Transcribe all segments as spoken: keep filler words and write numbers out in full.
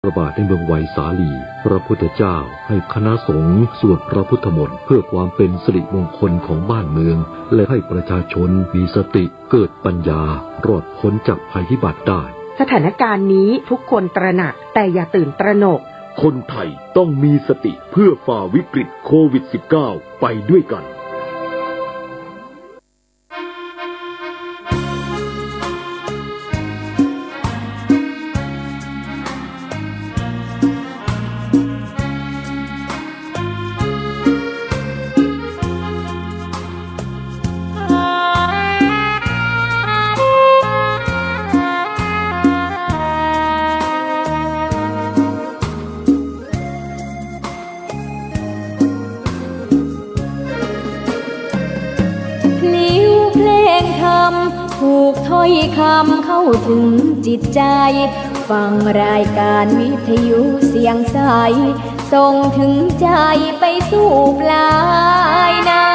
ระบาดในเมืองไวสาลี พระพุทธเจ้าให้คณะสงฆ์สวดพระพุทธมนต์เพื่อความเป็นสิริมงคลของบ้านเมือง และให้ประชาชนมีสติเกิดปัญญารอดพ้นจากภัยพิบัติได้ สถานการณ์นี้ทุกคนตระหนัก แต่อย่าตื่นตระหนก คนไทยต้องมีสติเพื่อฝ่าวิกฤตโควิด สิบเก้า ไปด้วยกัน พลิ้วเพลงธรรม ผูกถ้อยคำเข้าถึงจิตใจ ฟังรายการวิทยุเสียงใส ส่งถึงใจไปสู่ปลายนา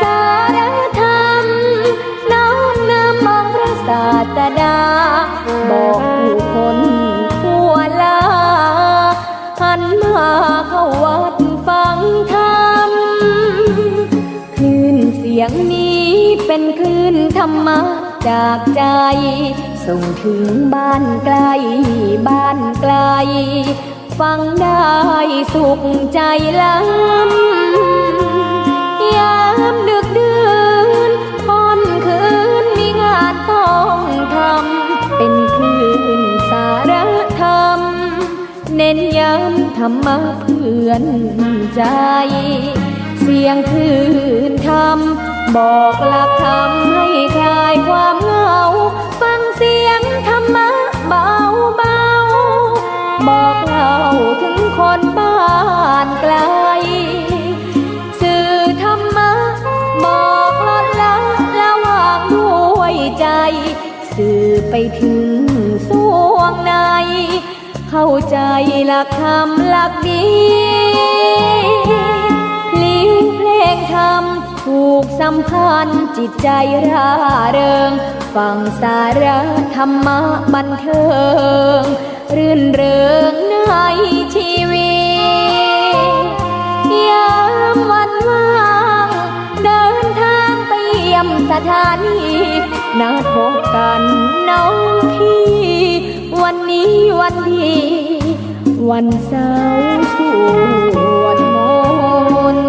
สารธรรมน้อมนำองค์พระศาสดา บอกผู้คนทั่วลา หันมาเข้าวัดฟังธรรม คลื่นเสียงนี้เป็นคลื่นธรรมะจากใจ ส่งถึงบ้านใกล้บ้านไกล ฟังได้สุขใจล้ำ ยามดึกดื่นค่ำคืนมีงานต้องทำ เป็นคลื่นสารธรรม เน้นย้ำธรรมะเพื่อนใจ เสียงคลื่นธรรม บอกหลักธรรมให้คลายความเหงา ฟังเสียงธรรมะเบาๆ บอกเล่าถึงคนบ้านไกล สื่อธรรมะบอกลดละละวางด้วยใจ สื่อไปถึงส่วงใน เข้าใจหลักธรรมหลักดี พลิ้วเพลงธรรมผูกสัมพันธ์จิตใจร่าเริง ฟังสาระธรรมะบันเทิง รื่นเริงในชีวิต ยามวันว่าง เดินทางไปเยี่ยมสถานี นัดพบกันน้องพี่ วันนี้วันดี วันเสาร์สวดมนต์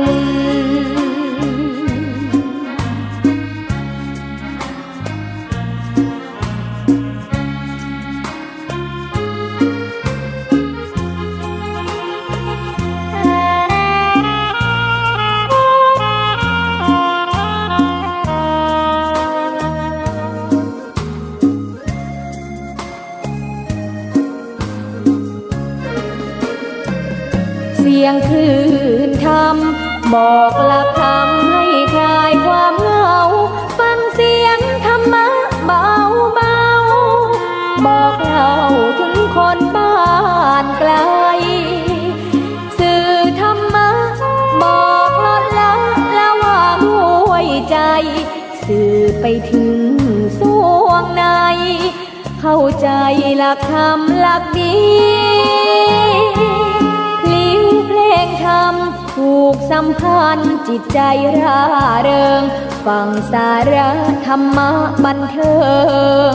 เสียงคลื่นธรรม บอกหลักธรรมให้คลายความเหงา ฟังเสียงธรรมะเบาๆ บอกเล่าถึงคนบ้านไกล สื่อธรรมะบอกลดละละวางด้วยใจ สื่อไปถึงส่วงใน เข้าใจหลักธรรมหลักดี พลิ้วเพลงธรรมผูกสัมพันธ์จิตใจร่าเริง ฟังสาระธรรมะบันเทิง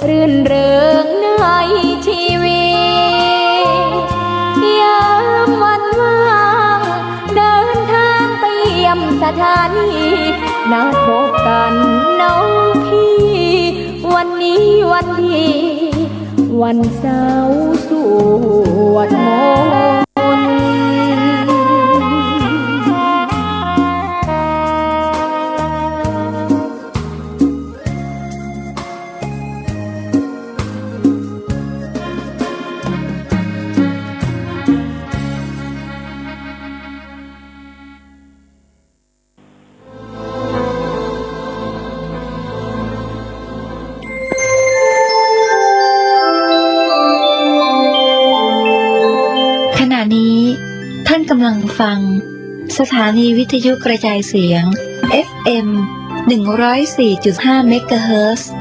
รื่นเริงในชีวิต ยามวันว่าง เดินทางไปเยี่ยมสถานี นัดพบกันน้องพี่ วันนี้วันดี วันเสาร์สวดมนต์ ขณะนี้ท่านกำลังฟังสถานีวิทยุกระจายเสียง เอฟเอ็ม หนึ่งร้อยสี่จุดห้า เมกะเฮิรตซ์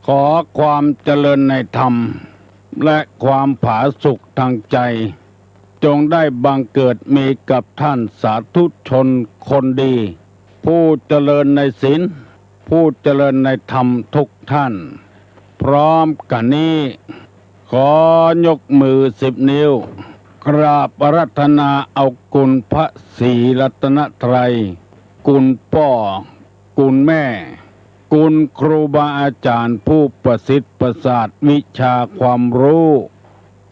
ขอความเจริญในธรรม และความผาสุกทางใจ จงได้บังเกิดมีกับท่านสาธุชนคนดี ผู้เจริญในศีล ผู้เจริญในธรรมทุกท่าน พร้อมกั๋นนี้ ขอยกมือสิบนิ้ว กราบอาราธนาเอาคุณพระศรีรัตนตรัย คุณป้อ คุณแม่ คุณครูบาอาจารย์ผู้ประสิทธิ์ประสาทวิชาความรู้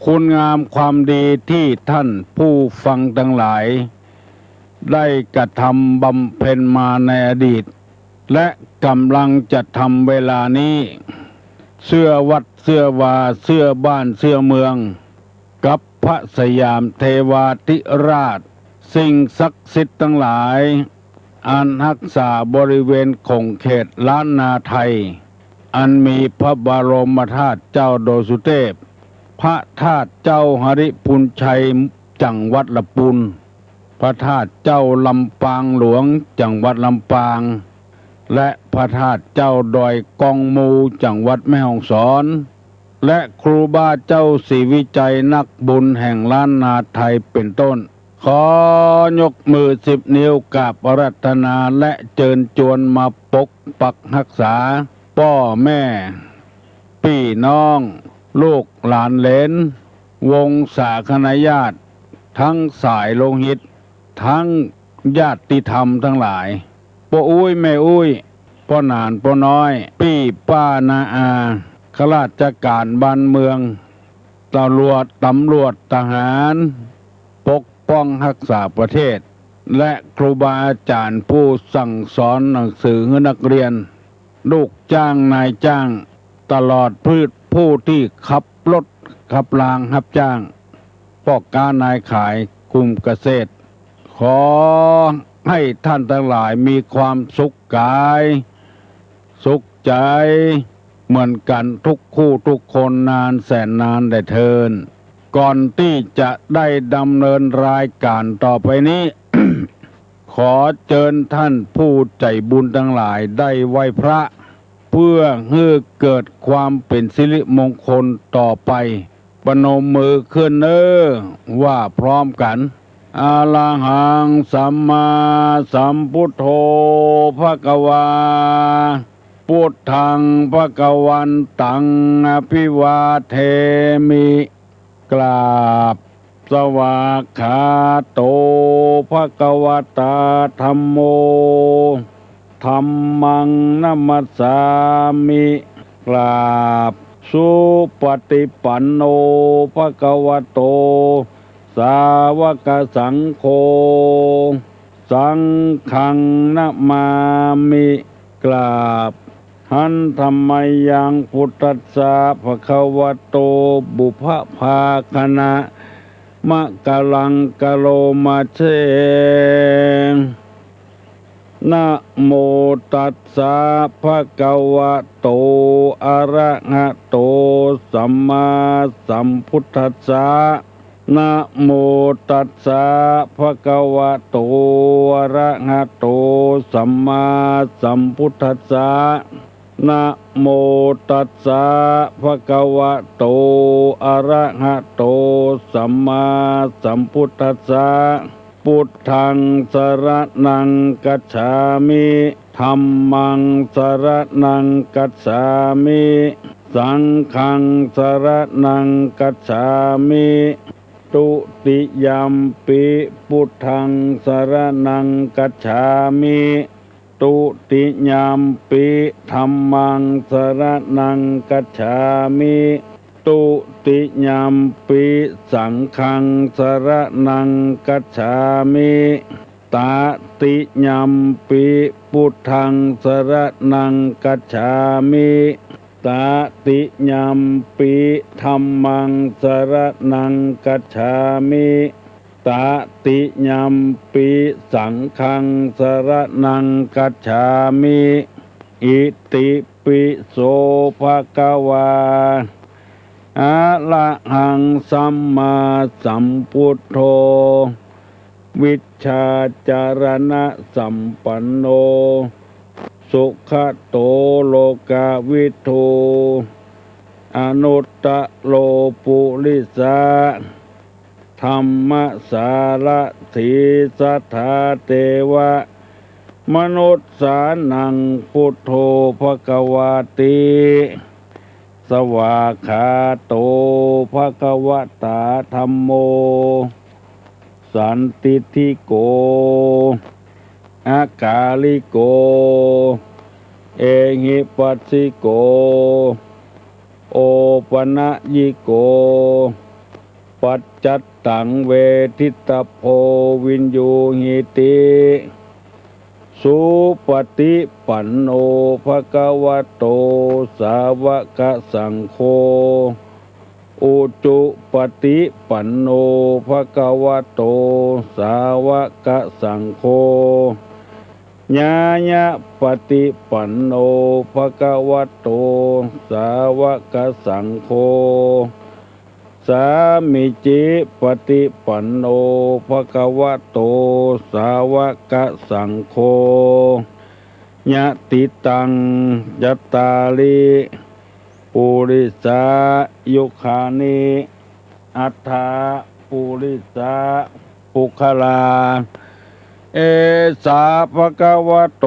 คุณงามความดีที่ท่านผู้ฟังทั้งหลาย ได้กระทำบำเพ็ญมาในอดีต และกำลังจะทำเวลานี้ เสื้อวัดเสื้อวา เสื้อบ้านเสื้อเมือง กับพระสยามเทวาธิราช สิ่งศักดิ์สิทธิ์ทั้งหลาย อันฮักษาบริเวณขงเขตล้านนาไทย อันมีพระบรมธาตุเจ้าดอยสุเทพ พระธาตุเจ้าหริภุญชัย จังหวัดละปูน พระธาตุเจ้าลำปางหลวง จังหวัดลำปาง และพระธาตุเจ้าดอยกองมู จังหวัดแม่ฮ่องสอน และครูบาเจ้าศรีวิชัยนักบุญแห่งล้านนาไทยเป็นต้น ขอยกมือสิบนิ้วกราบอาราธนาและเจิญจวนมาปกปักฮักษา ป้อแม่ ปี้น้อง ลูกหลานเหลน วงศาคณาญาติ ทั้งสายโลหิต ทั้งญาติธรรมทั้งหลาย ป้ออุ๊ยแม่อุ๊ย ป้อหนานป้อน้อย ปี้ป้าน้าอา ข้าราชก๋านบ้านเมือง ตำรวจ ตำรวจ ทหาร ปกป้องฮักษาประเทศ และครูบาอาจารย์ผู้สั่งสอนหนังสือหื้อนักเรียน ลูกจ้างนายจ้าง ตลอดผู้ ผู้ตี้ขับรถขับรางฮับจ้าง ป้อก๊านายขาย กลุ่มเกษตร ขอหื้อท่านทั้งหลายมีความสุขก๋าย สุขใจ๋ เหมือนกั๋นทุกคู่ทุกคนนานแสนนานแด่เทอญ ก่อนตี้จะได้ดำเนินรายก๋านต่อไปนี้ ขอเจิญท่านผู้ใจ๋บุญทั้งหลายได้ไหว้พระ เพื่อหื้อเกิดความเป๋นสิริมงคลต่อไป ประนมมือขึ้นเน่อ ว่าพร้อมกั๋น อะระหังสัมมาสัมพุทโธ ภะคะวา พุทธัง ภะคะวันตัง อะภิวาเทมิ กราบ สวากขาโต ภะคะวะตา ธัมโม ธัมมัง นะมัสสามิ กราบ สุปะติปันโน ภะคะวะโต สาวกสังโฆ สังฆัง นะมามิ กราบ หันธะมะยัง พุทธัสสะ ภะคะวะโต ปุพพะภาคะนะมะกะลัง กะโรมาเช นะโมตัสสะ ภะคะวะโต อะระหะโต สัมมาสัมพุทธัสสะ นะโมตัสสะ ภะคะวะโต อะระหะโต สัมมาสัมพุทธัสสะ นะโมตัสสะ ภะคะวะโต อะระหะโต สัมมาสัมพุทธัสสะ พุทธัง สะระณัง คัจฉามิ ธัมมัง สะระณัง คัจฉามิ สังฆัง สะระณัง คัจฉามิ ทุติยัมปิ พุทธัง สะระณัง คัจฉามิ ทุติยัมปิ ธัมมัง สะระณัง คัจฉามิ ทุติยัมปิ สังฆัง สะระณัง คัจฉามิ ตติยัมปิ พุทธัง สะระณัง คัจฉามิ ตติยัมปิ ธัมมัง สะระณัง คัจฉามิ ตติยัมปิ สังฆัง สะระณัง คัจฉามิ อิติปิโส ภะคะวา อะระหัง สัมมาสัมพุทโธ วิชชาจารณสัมปันโน สุขะโต โลกะวิทู อนุตตะโร ปุริสะ ธัมมะสารถี สัทธา เตวะ มนุสสานัง พุทโธ ภะคะวาติ สวากขาโต ภะคะวะตา ธัมโม สันทิฏฐิโก อะกาลิโก เอหิปัสสิโก โอปะนะยิโก ปัจจัตตัง เวทิตาโภ วิญญูหิติ สุปะฏิปันโน ภะคะวะโต สาวะกะสังโฆ อุจุปะฏิปันโน ภะคะวะโต สาวะกะสังโฆ ญาญะปะฏิปันโน ภะคะวะโต สาวะกะสังโฆ สามิจิปะฏิปันโน ภะคะวะโต สาวะกะสังโฆ ยะติตัง จัตตาริ ปุริสายุคานิ อัตถะ ปุริสะ ปุคคลา เอสา ภะคะวะโต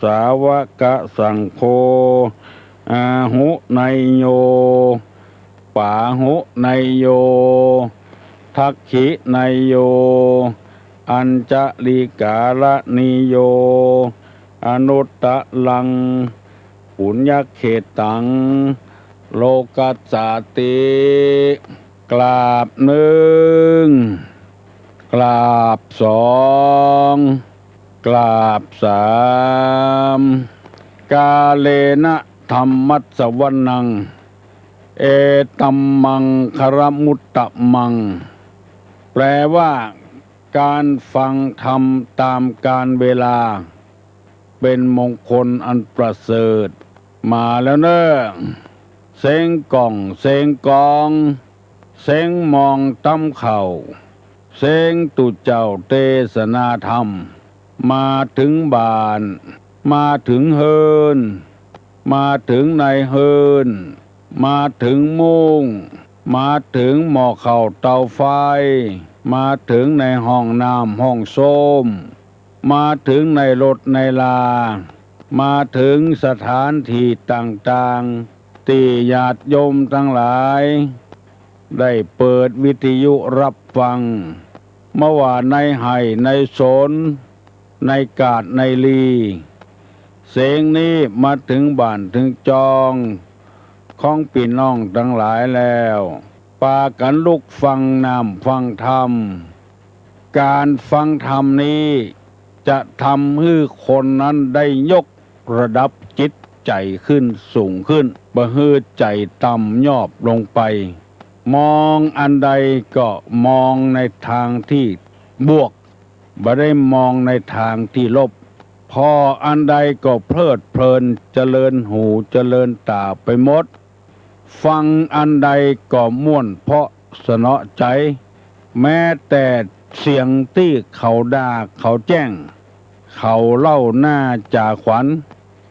สาวะกะสังโฆ อาหุเนยโย ปาหุเนยโย ทักขิเนยโย อัญชะลีกาละนีโย อนุตตะรัง ปุญญะเขตัง โลกัสสาติ กราบนึ่ง กราบสอง กราบสาม กาเลนะ ธัมมัสสวนัง เอตัมมังคะละมุตตะมัง แปลว่า การฟังธรรมตามกาลเวลา เป็นมงคลอันประเสริฐ มาแล้วเน่อ เซ้งก่อง เซ้งกอง เซ้งมองตำเข้า เซ้งตุ๊เจ้าเตสนาธรรม มาเถิงบ้าน มาเถิงเฮือน มาเถิงในเฮือน มาเถิงมุ้ง มาเถิงหม้อข้าวเตาไฟ มาเถิงในห้องน้ำห้องส้วม มาเถิงในรถในลา มาเถิงสถานที่ต่างๆ ตี้ญาติโยมตังหลาย ได้เปิดวิทยุฮับฟัง บ่ว่าในไฮ่ในสน ในกาดในลี เสียงนี้มาเถิงบ้านเถิงจอง ของปี้น้องตังหลายแล้ว ปากั๋นลุกฟังน้ำฟังธรรม ก๋านฟังธรรมนี้จะทำหื้อคนนั้นได้ยกระดับจิตใจ๋ขึ้นสูงขึ้น บ่หื้อใจ๋ต่ำยอบลงไป มองอันใดก็มองในทางตี้บวก บ่ได้มองในทางตี้ลบ ผ่ออันใดก็เพลิดเพลิน เจริญหูเจริญต๋าไปหมด ฟังอันใดก็ม่วนเพราะสนอใจ๋ แม้แต่เสียงตี้เขาด่าเขาแจ้ง เขาเล่าหน้าจ๋าขวัญ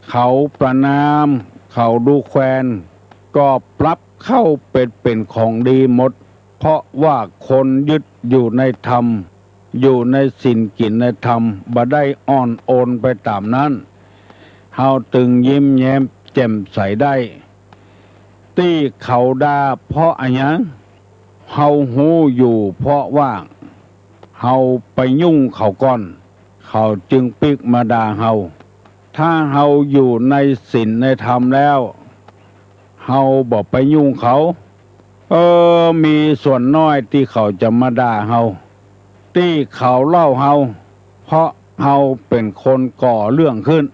เขาประณาม เขาดูแควน ก็ปรับเข้าไปเป๋นของดีหมด เพราะว่าคนยึดอยู่ในธรรม อยู่ในศีลกิ๋นในธรรม บ่ได้อ่อนโอนไปต๋ามนั้น เฮาตึงยิ้มแย้มแจ่มใสได้ ตี้เขาด่าเพราะอะหยัง เฮาฮู้อยู่เพราะว่า เฮาไปยุ่งเขาก่อน เขาจึงปิ๊กมาด่าเฮา ถ้าเฮาอยู่ในศีลในธรรมแล้ว เฮาบ่ไปยุ่งเขา เออ มีส่วนน้อยตี้เขาจะมาด่าเฮา ตี้เขาเล่าเฮา เพราะเฮาเป๋นคนก่อเรื่องขึ้น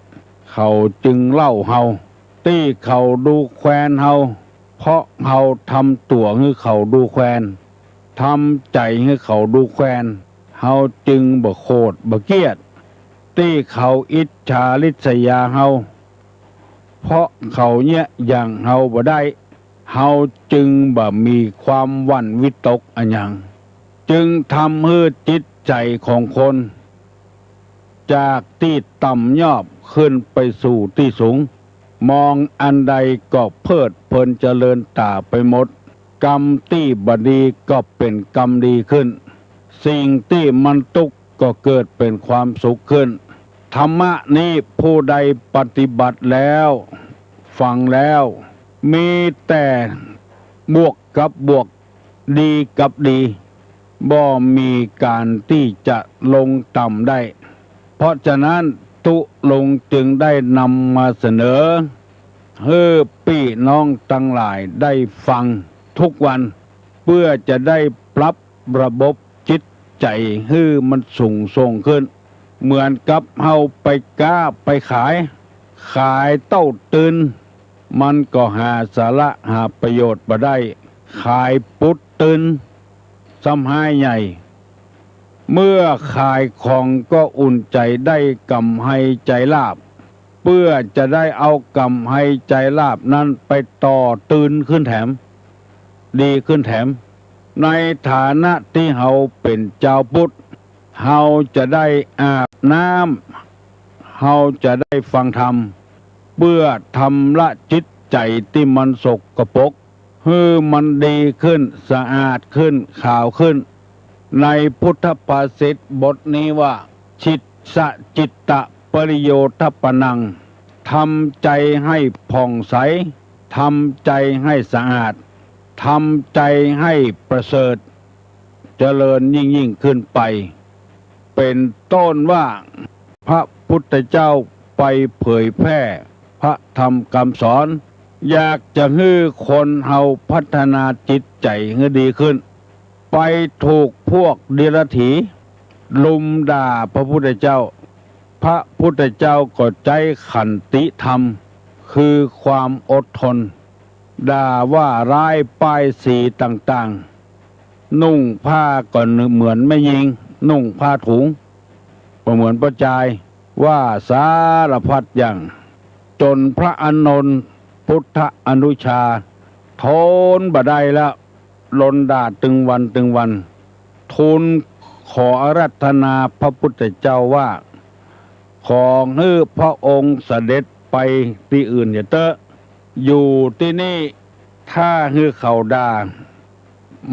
เขาจึงเล่าเฮา ตี้เขาดูแควนเฮา เพราะเฮาทำตั๋วหื้อเขาดูแควน ทำใจ๋หื้อเขาดูแควน เฮาจึงบ่โขดบ่เกลียด ตี้เขาอิจฉาริษยาเฮา เพราะเขาเยียะหยั่งเฮาบ่ได้ เฮาจึงบ่มีความหวั่นวิตกอะหยัง จึงทำหื้อจิตใจ๋ของคน จากตี้ต่ำยอบ ขึ้นไปสู่ตี้สูง มองอันใดก็เพลิดเพลินเจริญต๋ามไปหมด กรรมตี้บ่ดีก็เป๋นกรรมดีขึ้น สิ่งตี้มันตุ๊กข์ก็เกิดเป๋นความสุขขึ้น ธรรมะนี้ผู้ใดปฏิบัติแล้ว ฟังแล้ว มีแต่บวกกับบวก ดีกับดี บ่มีก๋านตี้จะลงต่ำได้ เพราะฉะนั้นตุ๊ลุงจึงได้นำมาเสนอ หื้อปี้น้องตังหลายได้ฟังทุกวัน เปื้อจะได้ปรับระบบจิตใจ๋หื้อมันสูงส่งขึ้น เหมือนกับเฮาไปก๊าไปขาย ขายเต้าตื่น มันก็หาสาระหาประโยชน์บ่ได้ ขายปุ๊ดตื่น ซ้ำฮ้ายใหญ่ เมื่อขายของก็อุ่นใจ๋ได้ก๋ำไรใจ๋ลาภ เปื้อจะได้เอาก๋ำไรใจ๋ลาภนั้นไปต่อตื่นขึ้นแถม ดีขึ้นแถม ในฐานะตี้เฮาเป๋นจาวพุทธ เฮาจะได้อาบน้ำ เฮาจะได้ฟังธรรม เปื้อชำระจิตใจ๋ตี้มันสกปรก หื้อมันดีขึ้น สะอาดขึ้น ขาวขึ้น ในพุทธภาษิตบทนี้ว่า จิตสะจิตตะปริโยทปนัง ทำใจ๋ให้ผ่องใส ทำใจ๋ให้สะอาด ทำใจ๋ให้ประเสริฐ เจริญยิ่งๆ ขึ้นไป เป๋นต้นว่า พระพุทธเจ้าไปเผยแพร่พระธรรมคำสอน อยากจะหื้อคนเฮาพัฒนาจิตใจ๋หื้อดีขึ้น ไปถูกพวกเดียรถีลุมด่าพระพุทธเจ้า พระพุทธเจ้าก็ใจ๊ขันติธรรม คือความอดทน ด่าว่าร้ายป้ายสีต่างๆ นุ่งผ้าก็เหมือนแม่ญิง นุ่งผ้าถุง บ่เหมือนป้อจาย ว่าสารพัดอย่าง จ๋นพระอานนท์พุทธอนุชา ทนบ่ได้แล้ว โดนด่าตึงวันตึงวัน ทูลขออาราธนาพระพุทธเจ้าว่า ขอหื้อพระองค์เสด็จไปตี้อื่นเสียเต๊อะ อยู่ตี้นี่ถ้าหื้อเขาด่า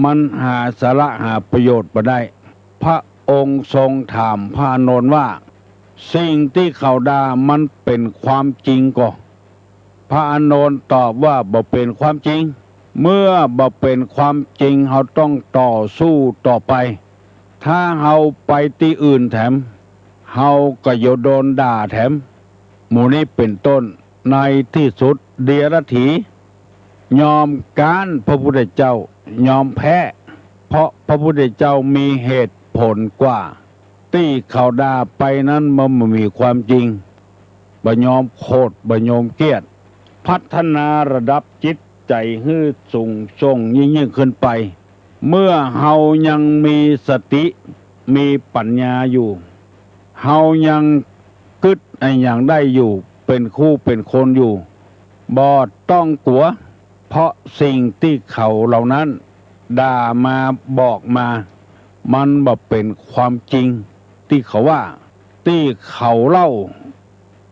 มันหาสาระหาประโยชน์บ่ได้ พระองค์ทรงถามพระอานนท์ว่า สิ่งตี้เขาด่ามันเป๋นความจริงก่อ พระอานนท์ตอบว่าบ่เป๋นความจริง เมื่อบ่เป๋นความจริง เฮาต้องต่อสู้ต่อไป ถ้าเฮาไปตี้อื่นแถม เฮาก็จะโดนด่าแถม หมู่นี้เป๋นต้น ในตี้สุดเดียรถียอมก๊านพระพุทธเจ้า ยอมแพ้ เพราะพระพุทธเจ้ามีเหตุผลกว่า ตี้เขาด่าไปนั้นมันบ่มีความจริง บ่ยอมโขด บ่ยอมเกลียด พัฒนาระดับจิตใจ๋หื้อสูงส่งยิ่งๆ ขึ้นไป เมื่อเฮายังมีสติ มีปัญญาอยู่ เฮายังกึ๊ดอะหยังได้อยู่ เป๋นคู่เป๋นคนอยู่ บ่ต้องกั๋ว เพราะสิ่งตี้เขาเหล่านั้นด่ามาบอกมา มันบ่เป๋นความจริงตี้เขาว่า ตี้เขาเล่า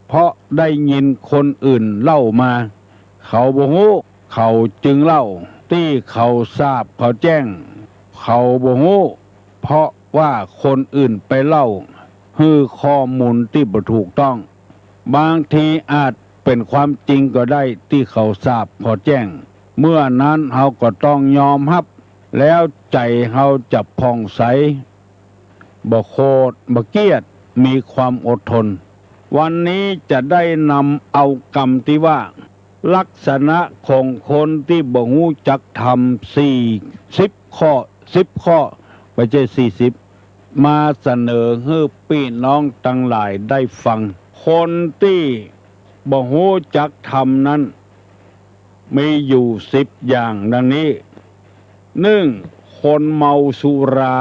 เพราะได้ยินคนอื่นเล่ามา เขาบ่ฮู้ เขาจึงเล่า ตี้เขาสาบเขาแจ้ง เขาบ่ฮู้ เพราะว่าคนอื่นไปเล่า หื้อข้อมูลตี้บ่ถูกต้อง บางทีอาจเป๋นความจริงก็ได้ตี้เขาสาบเขาแจ้ง เมื่อนั้นเฮาก็ต้องยอมฮับ แล้วใจ๋เฮาจะผ่องใส บ่โขด บ่เกลียด มีความอดทน วันนี้จะได้นำเอากำตี้ว่า ลักษณะของคนตี้บ่ฮู้จักธรรม สี่สิบข้อ สิบข้อ บ่ใจ้สี่สิบ มาเสนอหื้อปี้น้องตังหลายได้ฟัง คนตี้บ่ฮู้จักธรรมนั้น มีอยู่สิบอย่างดังนี้ นึ่ง คนเมาสุรา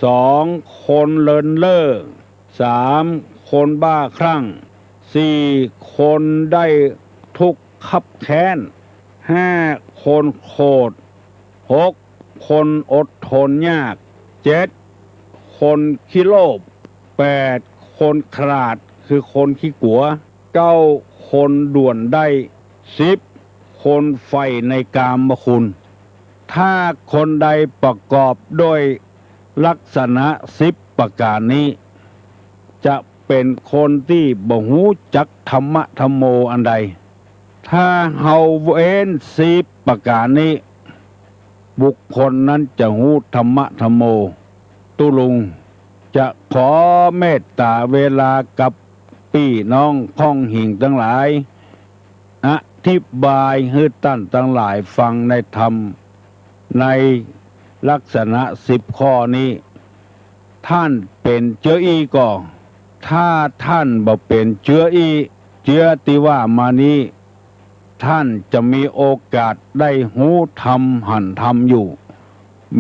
สอง คนเลินเล่อ สาม คนบ้าคลั่ง สี่ คนได้ทุกข์คับแค้น ห้า คนโขด หก คนอดทนยาก เจ็ด คนขี้โลภ แปด คนขลาด คือคนขี้กั๋ว เก้า คนด่วนได้ สิบ คนใฝ่ในกามคุณ ถ้าคนใดประกอบด้วยลักษณะสิบประก๋านนี้ จะเป๋นคนตี้บ่ฮู้จักธรรมะธัมโมอันใด ถ้าเฮาเว้นสิบประก๋านนี้ บุคคลนั้นจะฮู้ธรรมะธัมโม ตุ๊ลุงจะขอเมตต๋าเวลากับปี้น้องค่องหิ่งตังหลาย อธิบายหื้อต้านตังหลายฟังในธรรม ในลักษณะสิบข้อนี้ ต้านเป๋นเจื้ออี้ก่อ ถ้าต้านบ่เป๋นเจื้ออี้ เจื้อตี้ว่ามานี้ ต้านจะมีโอกาสได้ฮู้ธรรมหันธรรมอยู่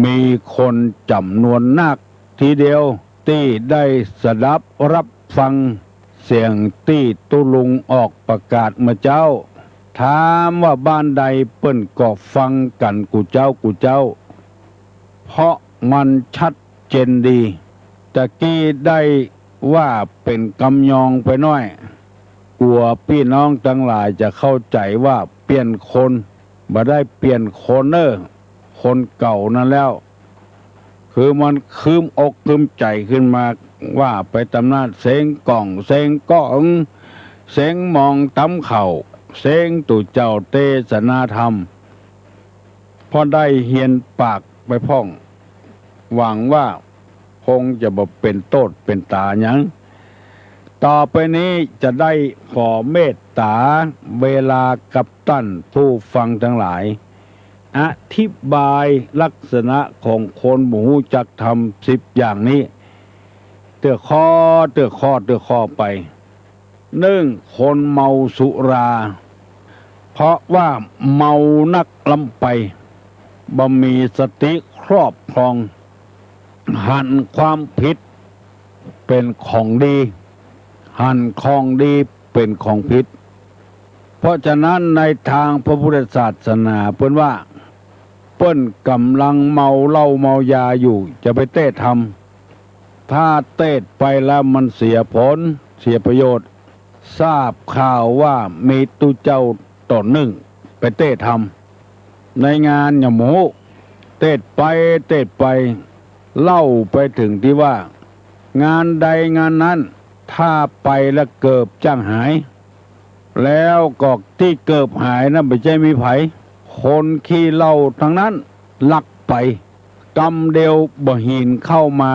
มีคนจ๋ำนวนนักทีเดียว ตี้ได้สดับฮับฟังเสียงตี้ตุ๊ลุงออกประกาศเมื่อเจ๊า ถามว่าบ้านใดเปิ้นก็ฟังกั๋นกู้เจ๊ากู้เจ๊า เพราะมันชัดเจนดี ตะกี้ได้ว่าเป๋นกำยองไปหน้อย กั๋วปี้น้องตังหลายจะเข้าใจ๋ว่าเปลี่ยนคน บ่ได้เปลี่ยนคนเน่อ คนเก่านั้นแล้ว คือมันคืมอกคืมใจ๋ขึ้นมา ว่าไปต๋ามนั้น เสียงก้องเสียงก้อง เสียงมองต๋ามเข้า เสียงตุ๊เจ้าเตสนาธรรม พอได้เฮียนปากไปพ่อง หวังว่าคงจะบ่เป๋นโต้ษเป๋นต๋าหยัง ต่อไปนี้จะได้ขอเมตต๋าเวลากับต้านผู้ฟังตังหลาย อธิบายลักษณะของคนบ่ฮู้จักธรรมสิบอย่างนี้ เตื้อข้อ เตื้อข้อ เตื้อข้อไป นึ่ง คนเมาสุรา เพราะว่าเมานักล้ำไป บ่มีสติครอบครอง หันความผิดเป๋นของดี หันของดีเป๋นของผิด เพราะฉะนั้นในตางพระพุทธศาสนาเปิ้นว่า เปิ้นก่ำลังเมาเหล้าเมายาอยู่ จะไปเตสน์ธรรม ถ้าเตสน์ไปแล้วมันเสียผล เสียประโยชน์ ทราบข่าวว่ามีตุ๊เจ้าต๋นนึ่งไปเตสน์ธรรม ในงานหยังบ่ฮู้ เตสน์ไปเตสน์ไป เล่าไปเถิงตี้ว่า งานใดงานนั้น ถ้าไปแล้วเกิบจ้างหาย แล้วก็ตี้เกิบหายนั้นบ่ใจ้มีใผ คนขี้เหล้าตังนั้นลักไป กำเดียวบ่าหินเข้ามา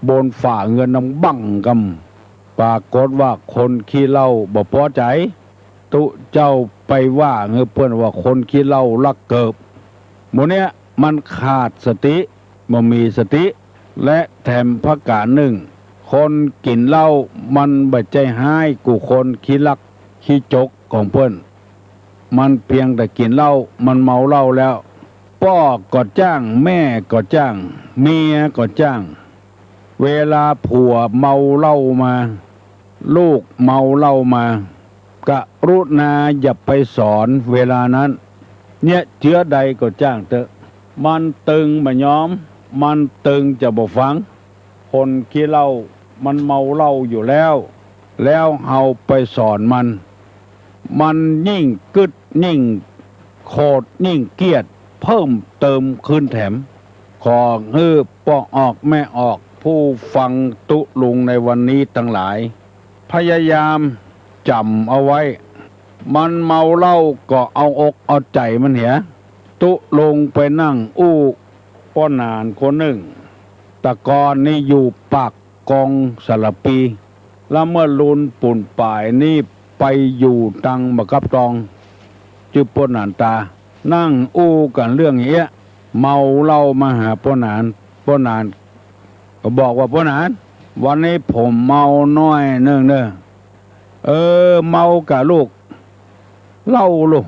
บนฝาเฮือนดังบั้งกำ ปรากฏว่าคนขี้เหล้าบ่ปอใจ๋ ตุ๊เจ้าไปว่าหื้อเปิ้นว่าคนขี้เหล้าลักเกิบ หมู่เนี้ยมันขาดสติ บ่มีสติ และแถมประก๋านนึ่ง คนกิ๋นเหล้ามันบ่ใจ้ฮ้ายกู้คนขี้ลักขี้จกของเปิ้น มันเปียงแต่กิ๋นเหล้า มันเมาเหล้าแล้ว ป้อก็จ้าง แม่ก็จ้าง เมียก็จ้าง เวลาผัวเมาเหล้ามา ลูกเมาเหล้ามา กรุณาอย่าไปสอนเวลานั้น เนี่ย เจื้อใดก็จ้างเต๊อะ มันตึงบ่ยอม มันตึงจะบ่ฟัง คนขี้เหล้ามันเมาเหล้าอยู่แล้ว แล้วเฮาไปสอนมัน มันยิ่งกึ๊ดยิ่งโขดยิ่งเกลียดเพิ่มเติมคืนแถม ขอหื้อป้อออกแม่ออกผู้ฟังตุ๊ลุงในวันนี้ตังหลาย พยายามจ๋ำเอาไว้ มันเมาเหล้าก็เอาอกเอาใจ๋มันเหีย ตุ๊ลุงไปนั่งอู้ป้อหนานคนนึ่ง แต่ก่อนนี้อยู่ปากกองสารภี แล้วเมื่อลุนปูนป๋ายนี้ไปอยู่ตังบ่ากับตอง จื้อป้อหนานต๋า นั่งอู้กั๋นเรื่องเอี้ย เมาเหล้ามาหาป้อหนาน ป้อหนานก็บอกว่า ป้อหนาน วันนี้ผมเมาหน้อยนึ่งเน่อ เออ เมาก่ะลูก เหล้าลูก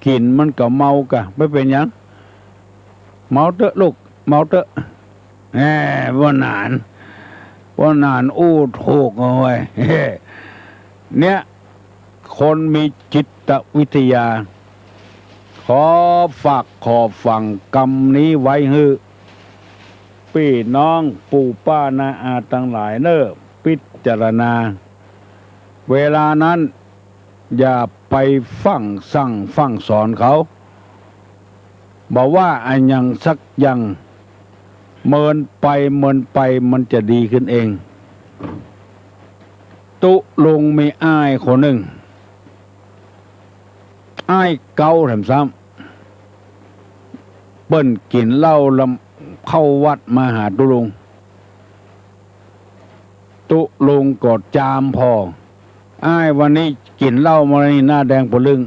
กิ๋นมันก็เมากะ บ่เป๋นหยัง เมาเต๊อะลูก เมาเต๊อะ แหม ป้อหนาน ป้อหนานอู้ถูกเอาไว้ เนี่ย คนมีจิตวิทยา ขอฝากขอฝังกำนี้ไว้หื้อ ปี้น้องปู่ป้าน้าอาตังหลายเน่อ พิจ จารณา เวลานั้นอย่าไปฟั่งสั่งฟั่งสอนเขา บ่ว่าอะหยังสักอย่าง เมินไปเมินไปมันจะดีขึ้นเอง ตุ๊ลุงมีอ้ายคนนึ่ง อ้ายเก๊าแถมซ้ำ เปิ้นกิ๋นเหล้าลำ เข้าวัดมาหาตุ๊ลุง ตุ๊ลุงก็จามผ่อ อ้ายวันนี้กิ๋นเหล้ามานี่หน้าแดงปะลึ้ง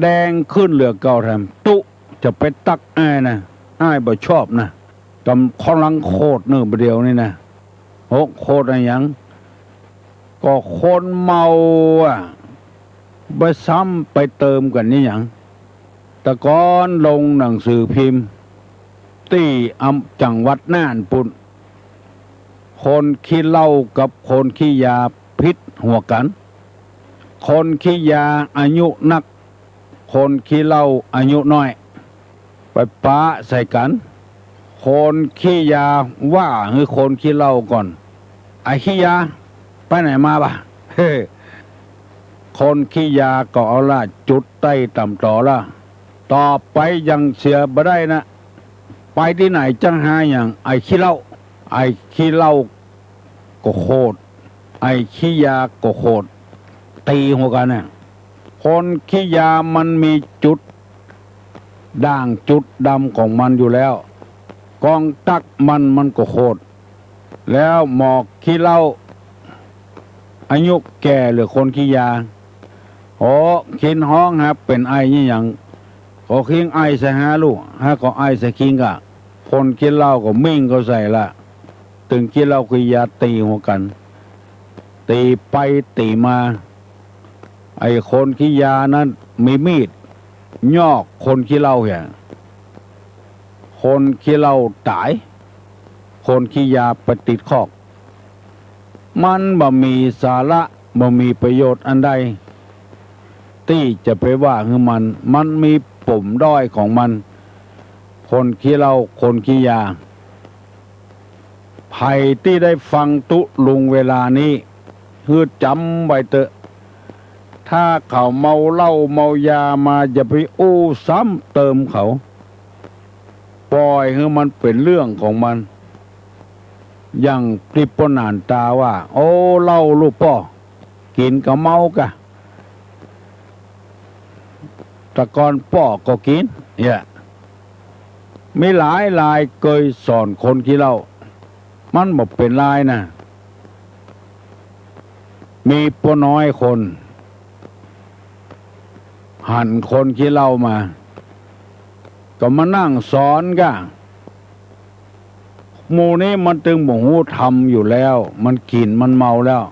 แดงขึ้นเหลือเก่าแถม ตุ๊จะไปตั๊กอ้ายนะ อ้ายบ่ชอบนะ กำข้อลังโขดเน่อบ่าเดี่ยวนี้นะ โอ้ โขดอะหยัง ก็คนเมาอะ ไปซ้ำไปเติมกั๋นนี่หยัง แต่ก่อนลงหนังสือพิมพ์ ตี้อำ จังหวัดน่านปุ้น คนขี้เหล้ากับคนขี้ยาผิดหัวกั๋น คนขี้ยาอายุนัก คนขี้เหล้าอายุน้อย ไปปะใส่กั๋น คนขี้ยาว่าหื้อคนขี้เหล้าก่อน ไอ้ขี้ยา ไปไหนมาบ่า คนขี้ยาก็เอาละจุดใต้ต่ำต๋อละ ต่อไปยังเสียบ่ได้นะ ไปตี้ไหนจั้งหาอย่าง ไอ้ขี้เหล้า ไอ้ขี้เหล้าก็โขด ไอ้ขี้ยาก็โขด ตี๋หัวกั๋นน่ะ คนขี้ยามันมีจุดด่างจุดดำของมันอยู่แล้ว กองตั๊กมันมันก็โขด แล้วหมอขี้เหล้า อายุแก่เหลือคนขี้ยา โอ้ ขินฮ้องหาเป๋นไอนี่หยัง ก็คิงไอใส่หาลู่ หาก็ไอใส่คิงก่ะ คนขี้เหล้าก็มิ่งเข้าใส่ละ ตึงขี้เหล้าขี้ยาตี๋หัวกั๋น ตี๋ไปตี๋มา ไอ้คนขี้ยานั้นมีมีด ยอกคนขี้เหล้าเหีย คนขี้เหล้าต๋าย คนขี้ยาไปติดคอก มันบ่มีสาระ บ่มีประโยชน์อันใด ตี้จะไปว่าหื้อมัน มันมีปมด้อยของมัน คนขี้เหล้า คนขี้ยา ใผตี้ได้ฟังตุ๊ลุงเวลานี้ หื้อจ๋ำไว้เต๊อะ ถ้าเขาเมาเหล้าเมายามา อย่าไปอู้ซ้ำเติมเขา ป่อยหื้อมันเป๋นเรื่องของมัน อย่างตี้ป้อหนานต๋าว่า โอ้ เหล้าลูกป้อ กิ๋นก็เมากะ แต่ก่อนป้อก็กิ๋น เนี่ย มีหลายรายเกยสอนคนขี้เหล้า มันบ่เป๋นไรนะ มีป้อน้อยคน หันคนขี้เหล้ามา ก็มานั่งสอนก่ะ หมู่นี้มันตึงบ่ฮู้ธรรมอยู่แล้ว มันกิ๋นมันเมาแล้ว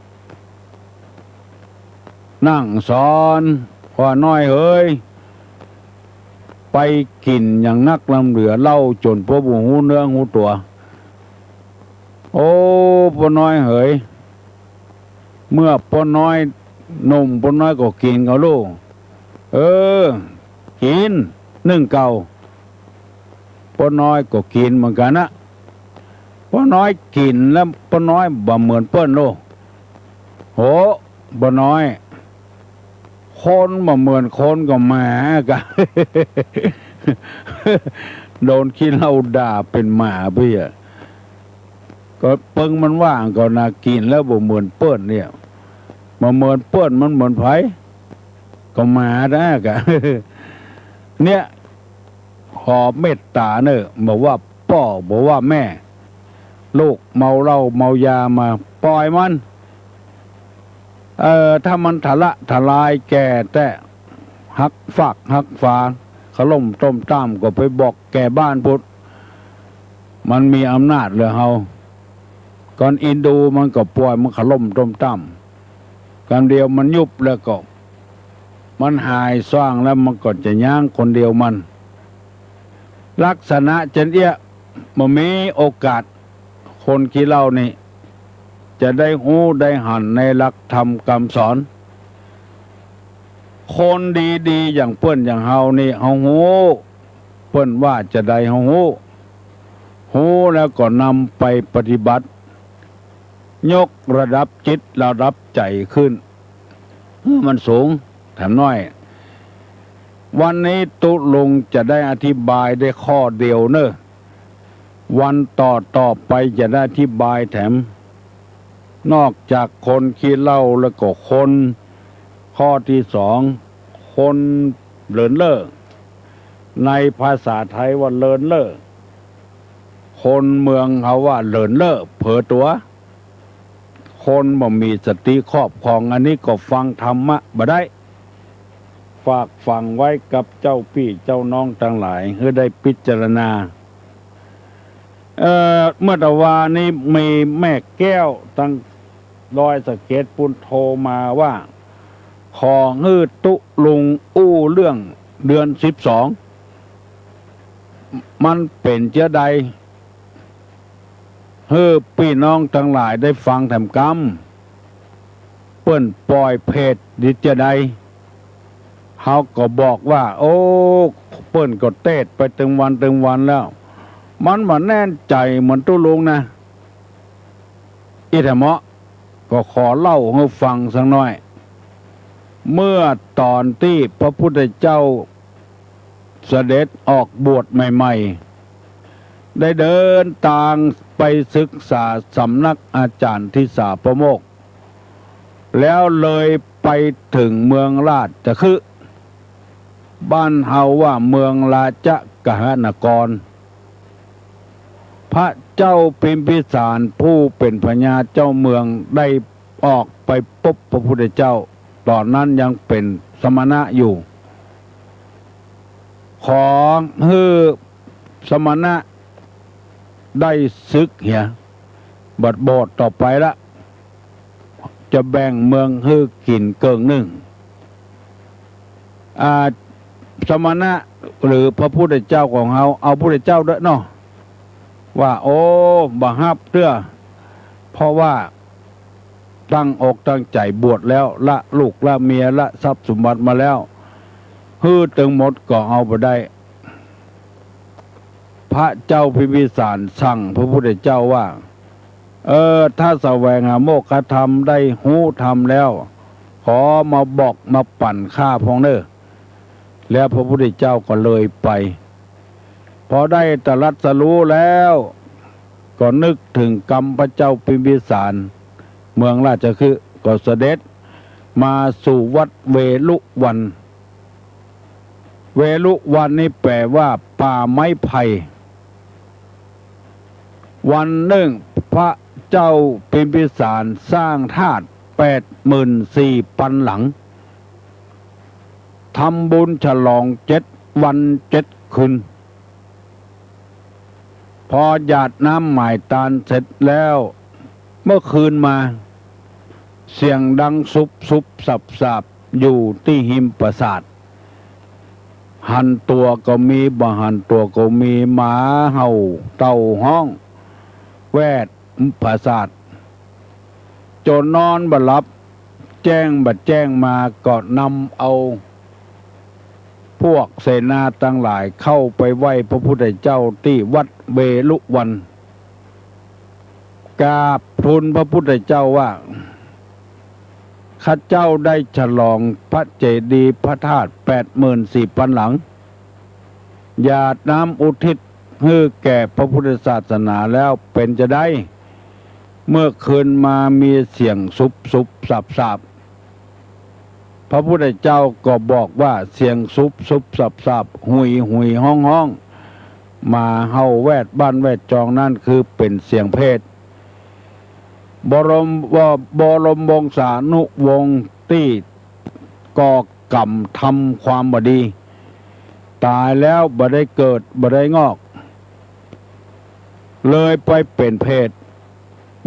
นั่งสอนว่า น้อยเหย ไปกิ๋นอย่างนักลำเหลือเหล้าจ๋นป้อบ่ฮู้เนื้อฮู้ตั๋ว โอ้ ป้อน้อยเหย เมื่อป้อน้อยหนุ่ม ป้อน้อยก็กิ๋นก่อลูก เออ กิ๋นนึ่งเก่า ป้อน้อยก็กิ๋นเหมือนกั๋นนะ ป้อน้อยกิ๋นแล้วป้อน้อยบ่เหมือนเปิ้นลูก โห ป้อน้อย คนบ่เหมือนคนก็หมาก่ะ โดนขี้เหล้าด่าเป๋นหมาไปอะ ก็เปิงมันว่าก่อนะ กิ๋นแล้วบ่เหมือนเปิ้นเนี่ย บ่เหมือนเปิ้นมันเหมือนใผ ก็หมานะก่ะ เนี่ย ขอเมตต๋าเน่อ บ่ว่าป้อ บ่ว่าแม่ ลูกเมาเหล้าเมายามา ป่อยมัน เอ่อ ถ้ามันทะละทะลายแก่แต๊ หักฟากหักฝา ขล่มต้มต้าม ก็ไปบอกแก่บ้านพุ้น มันมีอำนาจเหลือเฮา ก่อนอินดูมันก็ป่อยมันขล่มต้มต้าม กำเดียวมันยุบแล้วก็ มันหายซ่างแล้วมันก็จะย้างคนเดียวมัน ลักษณะเจ้นเอี้ย บ่มีโอกาส คนขี้เหล้านี่ จะได้ฮู้ได้หันในหลักธรรมกำสอน คนดีๆ อย่างเปิ้นอย่างเฮานี่ เฮาฮู้ เปิ้นว่าจาใดเฮาฮู้ ฮู้แล้วก็นำไปปฏิบัติ ยกระดับจิตระดับใจ๋ขึ้นหื้อมันสูงแถมน้อย วันนี้ตุ๊ลุงจะได้อธิบายได้ข้อเดียวเน่อ วันต่อๆ ไปจะได้อธิบายแถม นอกจากคนขี้เหล้าแล้วก็คน ข้อที่สอง คนเลินเล่อ ในภาษาไทยว่าเลินเล่อ คนเมืองเขาว่าเลินเล่อ เผลอตั๋ว คนบ่มีสติครอบครอง อันนี้ก็ฟังธรรมะบ่ได้ ฝากฝังไว้กับเจ้าปี้เจ้าน้องตังหลาย หื้อได้พิจารณา เอ่อ เมื่อตะวานี้มีแม่แก้วตังดอยสะเก็ดปู๊นโทรมาว่า ขอหื้อตุ๊ลุงอู้เรื่องเดือนสิบสอง มันเป๋นเจ้าใด หื้อปี้น้องตังหลายได้ฟังแถมกำ เปิ้นป่อยเพจดิเจ้าใด เฮาก็บอกว่า โอ้ เปิ้นก็เตสน์ไปตึงวันตึงวันแล้ว มันบ่แน่นใจ๋เหมือนตุ๊ลุงนะ อี้แถมเหมาะ ก็ขอเล่าหื้อฟังสักหน้อย เมื่อต๋อนตี้พระพุทธเจ้าเสด็จออกบวชใหม่ๆ ได้เดินตางไปศึกษาสำนักอาจ๋ารย์ทิสาปโมกข์ แล้วเลยไปเถิงเมืองราชคฤห์ บ้านเฮาว่าเมืองราชกฤหนคร พระเจ้าพิมพิสารผู้เป๋นพญาเจ้าเมืองได้ออกไปปบพระพุทธเจ้า ต๋อนนั้นยังเป๋นสมณะอยู่ ขอหื้อสมณะได้สึกเหีย บัดบวชต่อไปละ จะแบ่งเมืองหื้อกิ๋นเกิ่งนึ่ง อ่า สมณะหรือพระพุทธเจ้าของเฮา เอาพุทธเจ้าด้วยเนาะ ว่า โอ้ บ่ฮับเตื้อ เพราะว่าตั้งอกตั้งใจ๋บวชแล้ว ละลูกละเมีย ละทรัพย์สมบัติมาแล้ว หื้อตึงหมดก็เอาบ่ได้ พระเจ้าพิมพิสารสั่งพระพุทธเจ้าว่า เออ ถ้าแสวงหาโมกขธรรมได้ฮู้ธรรมแล้ว ขอมาบอกมาปั๋นข้าพ่องเน่อ แล้วพระพุทธเจ้าก็เลยไป พอได้ตรัสรู้แล้ว ก็นึกเถิงกำพระเจ้าพิมพิสาร เมืองราชคฤห์ ก็เสด็จมาสู่วัดเวฬุวัน เวฬุวันนี่แป๋ว่าป่าไม้ไผ่ วันนึ่งพระเจ้าพิมพิสารสร้างธาตุแปดหมื่นสี่ปันหลัง ทำบุญฉลองเจ็ดวันเจ็ดคืน พอหยาดน้ำหมายตานเสร็จแล้ว เมื่อคืนมา เสียงดังสุบสุบสับสาบอยู่ตี้ฮิมปราสาท หันตั๋วก็มี บ่หันตั๋วก็มี หมาเห่า เต่าฮ้อง แวดปราสาท จ๋นนอนบ่หลับ แจ้งบ่แจ้งมา ก็นำเอาพวกเสนาตังหลายเข้าไปไหว้พระพุทธเจ้าตี้วัดเวฬุวัน กราบทูลพระพุทธเจ้าว่า ข้าเจ้าได้ฉลองพระเจดีย์พระธาตุแปดหมื่นสี่ปันหลัง หยาดน้ำอุทิศหื้อแก่พระพุทธศาสนาแล้วเป๋นจาใด เมื่อคืนมามีเสียงสุบสุบสับสาบ พระพุทธเจ้าก็บอกว่าเสียงสุบสุบสับสาบ หุยหุยฮ้องฮ้อง หมาเห่าแวดบ้านแวดจองนั้นคือเป๋นเสียงเปรต บรม บรมวงศานุวงศ์ตี้ก่อกรรมทำความบ่ดี ต๋ายแล้วบ่ได้เกิดบ่ได้งอก เลยไปเป๋นเปรต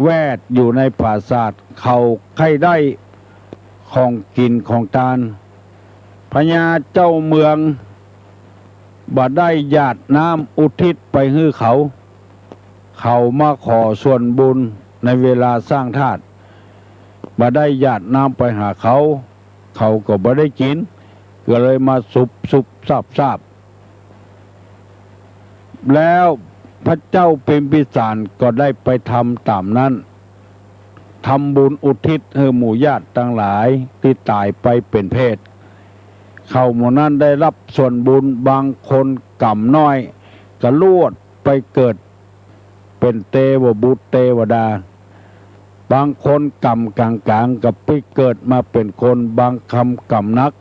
แวดอยู่ในปราสาท เขาใค่ได้ของกิ๋นของตาน พญาเจ้าเมืองบ่ได้หยาดน้ำอุทิศไปหื้อเขา เขามาขอส่วนบุญในเวลาสร้างธาตุ บ่ได้หยาดน้ำไปหาเขา เขาก็บ่ได้กิ๋น ก็เลยมาสุบสุบซาบซาบ แล้วพระเจ้าพิมพิสารก็ได้ไปทำต๋ามนั้น ทำบุญอุทิศหื้อหมู่ญาติตังหลายตี้ต๋ายไปเป๋นเปรต เขาหมู่นั้นได้ฮับส่วนบุญ บางคนก๋ำน้อยก็ลวดไปเกิดเป๋นเตวบุตรเตวดา บางคนก๋ำก๋างๆ ก็ปิ๊กเกิดมาเป๋นคน บางคนก๋ำหนัก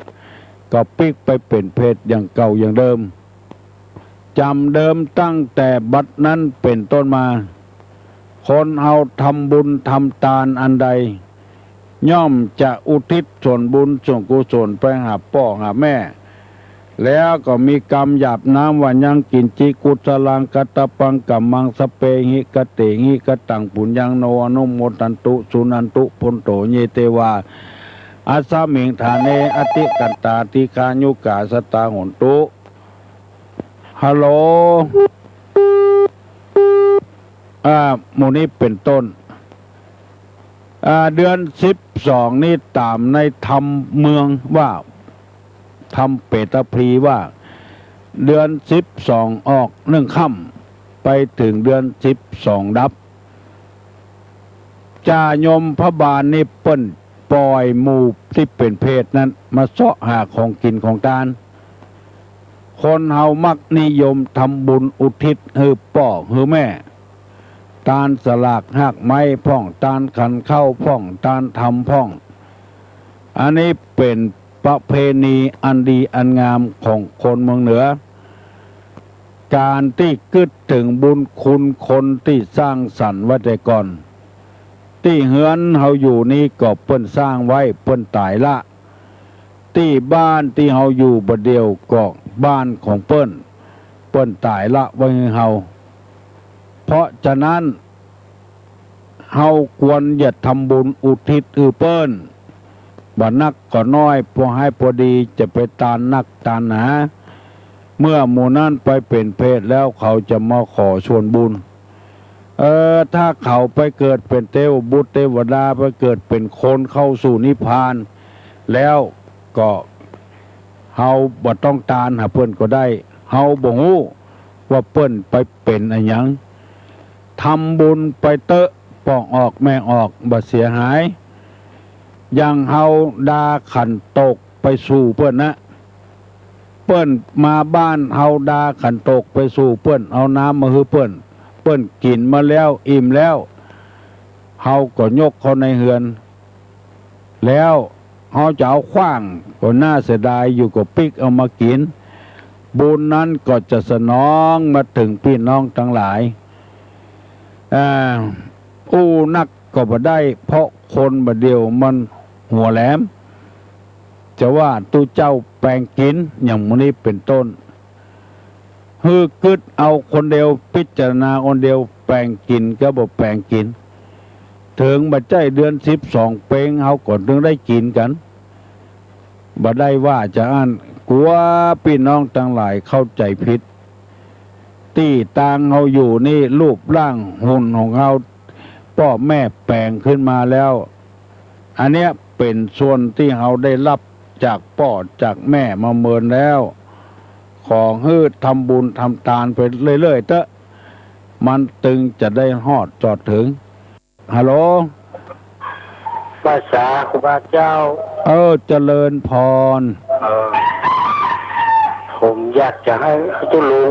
ก็ปิ๊กไปเป๋นเปรตอย่างเก่าอย่างเดิม จ๋ำเดิมตั้งแต่บัดนั้นเป๋นต้นมา คนเฮาทำบุญทำตานอันใด ย่อมจะอุทิศส่วนบุญส่วนกุศลไปหาป้อหาแม่ แล้วก็มีกำหยาบน้ำว่า ยังกิญจิกุศลัง กัตตะปังกัมมัง สัพเพหิ กะเตหิ กตัง ปุญญัง โน อนุโมทันตุ สุนันตุ ภันโต เย เตวา อัสสมิง ฐาเน อติกันตา ทีฆายุกา สะตา โหนตุ ฮัลโหล อ่า หมู่นี้เป๋นต้น อ่า เดือนสิบสองนี้ต๋ามในธรรมเมืองว่า ธรรมเปตพลีว่า เดือนสิบสองออกหนึ่งค่ำ ไปเถิงเดือนสิบสองดับ จ่ายมพบาลนี่เปิ้นป่อยหมู่ตี้เป๋นเปรตนั้นมาเซาะหาของกิ๋นของตาน คนเฮามักนิยมทำบุญอุทิศหื้อป้อหื้อแม่ ตานสลากฮากไม้พ่อง ตานขันข้าวพ่อง ตานธรรมพ่อง อันนี้เป๋นประเพณีอันดีอันงามของคนเมืองเหนือ ก๋านตี้กึ๊ดเถิงบุญคุณคนตี้สร้างสรรค์ไว้แต่ก่อน ตี้เฮือนเฮาอยู่นี้ก็เปิ้นสร้างไว้ เปิ้นต๋ายละ ตี้บ้านตี้เฮาอยู่บ่าเดี่ยวก็บ้านของเปิ้น เปิ้นต๋ายละไว้หื้อเฮา เพราะฉะนั้น เฮาควรจะทำบุญอุทิศหื้อเปิ้น บ่นักก็น้อย พอหายพอดี จะไปตานนักตานหนา เมื่อหมู่นั้นไปเป๋นเปรตแล้ว เขาจะมาขอส่วนบุญ เออ ถ้าเขาไปเกิดเป๋นเตวบุตรเตวดา ไปเกิดเป๋นคนเข้าสู่นิพพาน แล้วก็เฮาบ่ต้องตานหาเปิ้นก็ได้ เฮาบ่ฮู้ว่าเปิ้นไปเป๋นอะหยัง ทำบุญไปเต๊อะ ป้อออกแม่ออกบ่เสียหาย อย่างเฮาดาขันโตกไปสู่เปิ้นนะ เปิ้นมาบ้านเฮาดาขันโตกไปสู่เปิ้น เอาน้ำมาหื้อเปิ้น เปิ้นกิ๋นมาแล้วอิ่มแล้ว เฮาก็ยกเข้าในเฮือน แล้วเฮาจะเอาขว้างก็น่าเสียดายอยู่ ก็ปิ๊กเอามากิ๋น บุญนั้นก็จะสนองมาเถิงปี้น้องตังหลาย อ่า อู้นักก็บ่ได้ เพราะคนบ่าเดี่ยวมันหัวแหลม จะว่าตุ๊เจ้าแป๋งกิ๋น อย่างหมู่นี้เป๋นต้น หื้อกึ๊ดเอาคนเดียว พิจารณาคนเดียว แป๋งกิ๋นก็บ่แป๋งกิ๋น เถิงบ่ใจ้เดือนสิบสองเป๋ง เฮาก็เถิงได้กิ๋นกั๋น บ่ได้ว่าจะอั้น กั๋วปี้น้องตังหลายเข้าใจ๋ผิด ตี้ตางเฮาอยู่นี่ รูปร่างหุ่นของเฮา ป้อแม่แป๋งขึ้นมาแล้ว อันเนี้ยเป๋นส่วนตี้เฮาได้ฮับจากป้อจากแม่มาเมินแล้ว ขอหื้อทำบุญทำตานไปเรื่อยๆ เต๊อะ มันตึงจะได้ฮอดจอดเถิง ฮัลโหล ภาษาครูบาเจ้า เออ เจริญพร เออ ผมอยากจะหื้อตุ๊ลุง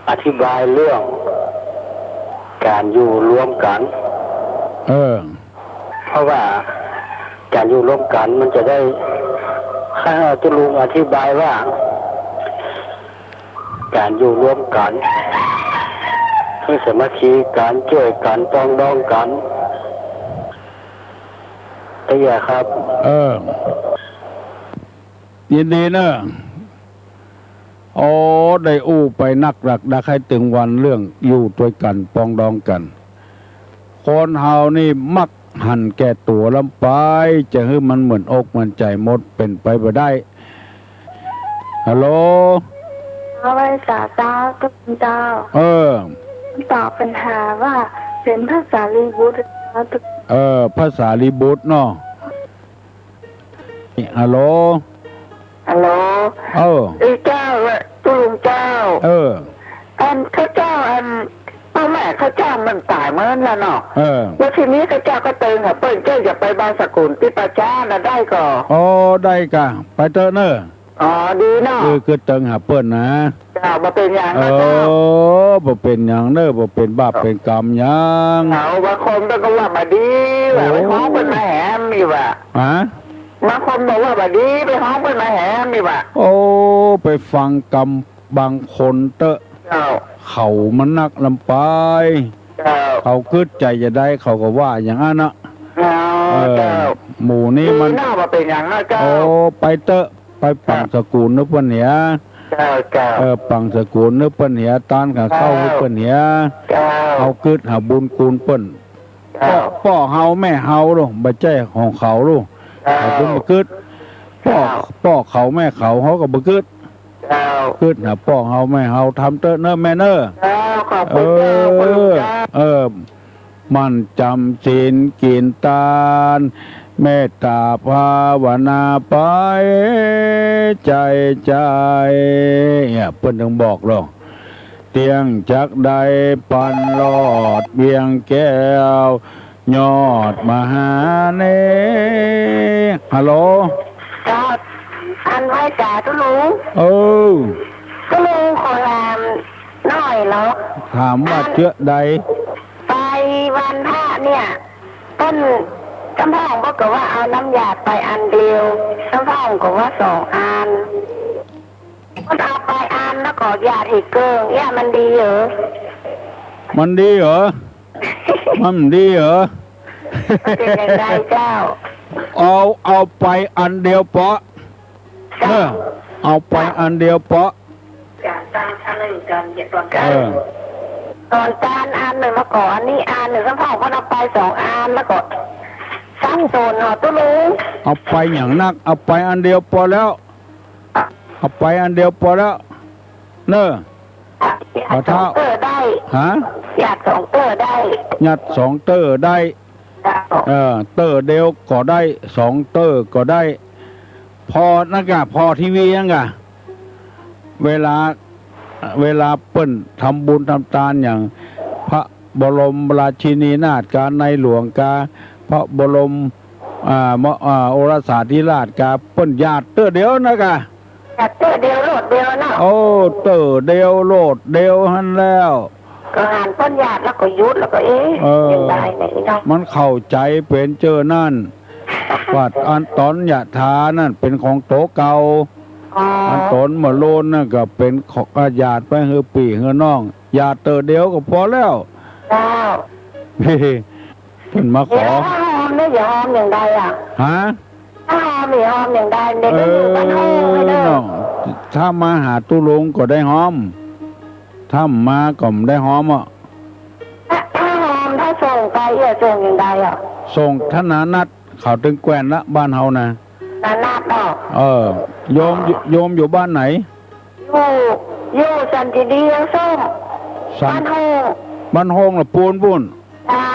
อธิบายเรื่องก๋านอยู่รวมกั๋น เออ เพราะว่าก๋านอยู่รวมกั๋นมันจะได้ หื้อตุ๊ลุงอธิบายว่า ก๋านอยู่รวมกั๋น หื้อสามัคคีกั๋น จ้วยกั๋น ปรองดองกั๋น เตี้ยครับ เออ ยินดีเนอะ โอ้ ได้อู้ไปนักหลักดัก หื้อเถิงวันเรื่องอยู่จ้วยกั๋น ปรองดองกั๋น คนเฮานี่มักหันแก่ตั๋วล้ำไป จะหื้อมันเหมือนอกเหมือนใจ๋หมด เป๋นไปบ่ได้ ฮัลโหล เอาไว้สาเจ้า ตุ๊ลุงเจ้า เออ ตอบปัญหาว่าเป๋นพระสารีบุตร เออ พระสารีบุตรเนาะ ฮัลโหล ฮัลโหล เออ เอ้ยเจ้า ตุ๊ลุงเจ้า เออ อันข้าเจ้า อันป้อแม่ข้าเจ้ามันต๋าย เมินละเนาะ เออ แล้วทีนี้ข้าเจ้าก็เติงหาเปิ้น เจ้าอยากไปบางสกุลตี้ป่าจ๊าน่ะได้ก่อ อ๋อ ได้ก่ะ ไปเต๊อะเน่อ อ๋อ ดีเนาะ เออ กึ๊ดเติงหาเปิ้นนะ เจ้า บ่เป๋นหยังนะเจ้า เออ บ่เป๋นหยังเน่อ บ่เป๋นบาปเป๋นกรรมหยัง เจ้า บางคนก็ว่าบ่ดีว่ะ โอ้ ไปฮ้องเปิ้นมาแหมอีกว่ะ ฮะ บางคนบอกว่าบ่ดี ไปฮ้องเปิ้นมาแหมอีกว่ะ โอ้ ไปฟังกำบางคนเต๊อะ เจ้า เขามันนักลำไป เจ้า เขากึ๊ดใจ๋จะได้ เขาก็ว่าอย่างนั้นนะ เจ้า เออ เจ้า หมู่นี้มัน ดีเนาะ บ่เป๋นหยังนะเจ้า โอ้ ไปเต๊อะ ไปปัง เจ้า สกุลนึกเปิ้นเหีย เจ้า เจ้า เออ ปังสกุลนึกเปิ้นเหีย ตานกับข้าว เจ้า นึกเปิ้นเหีย เจ้า เฮากึ๊ดหาบุญคุณเปิ้น เจ้า ป้อ ป้อเฮาแม่เฮาลูก บ่ใจ้ของเขาลูก เจ้า เขาก็บ่กึ๊ด ป้อ เจ้า ป้อเขาแม่เขา เฮาก็บ่กึ๊ด เจ้า กึ๊ดหาป้อเฮาแม่เฮา ทำเต๊อะเน่อแม่เน่อ เจ้า ขอบคุณเจ้า เออ ขอบคุณเจ้า เออ หมั่นจำศีลกิ๋นตาน เมตต๋าภาวนาไป ใจ๋ใจ๋ เนี่ย เปิ้นถึงบอกลอ เตี้ยงจักได้ปันลอดเวียงแก้ว ยอดมหาเนก ฮัลโหล ครับ อันไหว้จ๋าตุ๊ลุง เออ ตุ๊ลุงขอถามหน่อยเนาะ ถามว่า อัน เจื้อใด ไปวันพระเนี่ย เปิ้น ซ้ำพ่องก็ว่าเอาน้ำหยาดไปอันเดียว ซ้ำพ่องก็ว่าสองอัน มันเอาไปอันแล้วก็หยาดอีกเกิ่ง เนี่ยมันดีเหรอ มันดีเหรอ มันดีเหรอ มันเป๋นอย่างใดเจ้า เอา เอาไปอันเดียวเปาะ เจ้า เออ เอาไปอันเดียวเปาะ เออ ตอนตานอันนึ่งแล้วก็อันนี้อันนึ่ง ซ้ำพ่องก็เอาไปสองอันแล้วก็สับสนเหรอตุ๊ลุง เอาไปอย่างนัก เอาไปอันเดียวปอแล้ว เอาไปอันเดียวปอแล้ว เน่อ หยาดสองเตื้อได้ ฮะ หยาดสองเตื้อได้ หยาดสองเตื้อได้ เจ้า เออ เตื้อเดียวก็ได้ สองเตื้อก็ได้ ผ่อนั่นกะ ผ่อทีวีนั่นกะ เวลา เวลาเปิ้นทำบุญทำตานอย่างพระบรมราชินีนาถกา ในหลวงกา พระบรม อ่า ม- อ่า โอรสาธิราชกา เปิ้นหยาดเตื้อเดียวนั่นกะ หยาดเตื้อเดียวโลดเดียวเนาะ โอ้ เตื้อเดียวโลดเดียวหั้นแล้ว ก็หันเปิ้นหยาดแล้วก็หยุดแล้วก็ เอ๊ะ เออ อย่างใดเนี่ยเนาะ มันเข้าใจ๋เป๋นเจ้านั้น ว่าอันต๋อนหยาดถานั้นเป๋นของโตเก่า อ๋อ อันต๋อนเมื่อโลนนั่นก็เป๋นของ อ่ะ หยาดไปหื้อปี้หื้อน้อง หยาดเตื้อเดียวก็ปอแล้ว เจ้า เปิ้นมาขอ เดี๋ยวถ้าหอมเนี่ย อย่าหอมอย่างใดอ่ะ ฮะ ถ้าหอมนี่หอมอย่างใด เด็กก็อยู่บ้านห้องไว้เด้อ เออ ถ้ามาหาตุ๊ลุงก็ได้หอม ถ้าบ่มาก็บ่ได้หอมอ่ะ ถ้า ถ้าหอม ถ้าส่งไป อย่าส่งอย่างใดอ่ะ ส่งธนานัต เขาตึงแกว่นละบ้านเฮานะ นานาดอก เออ โยม อ๋อ โยมอยู่บ้านไหน อยู่ อยู่สันติดียังส้ม สัน บ้านโฮง บ้านโฮงละปูนปูน เจ้า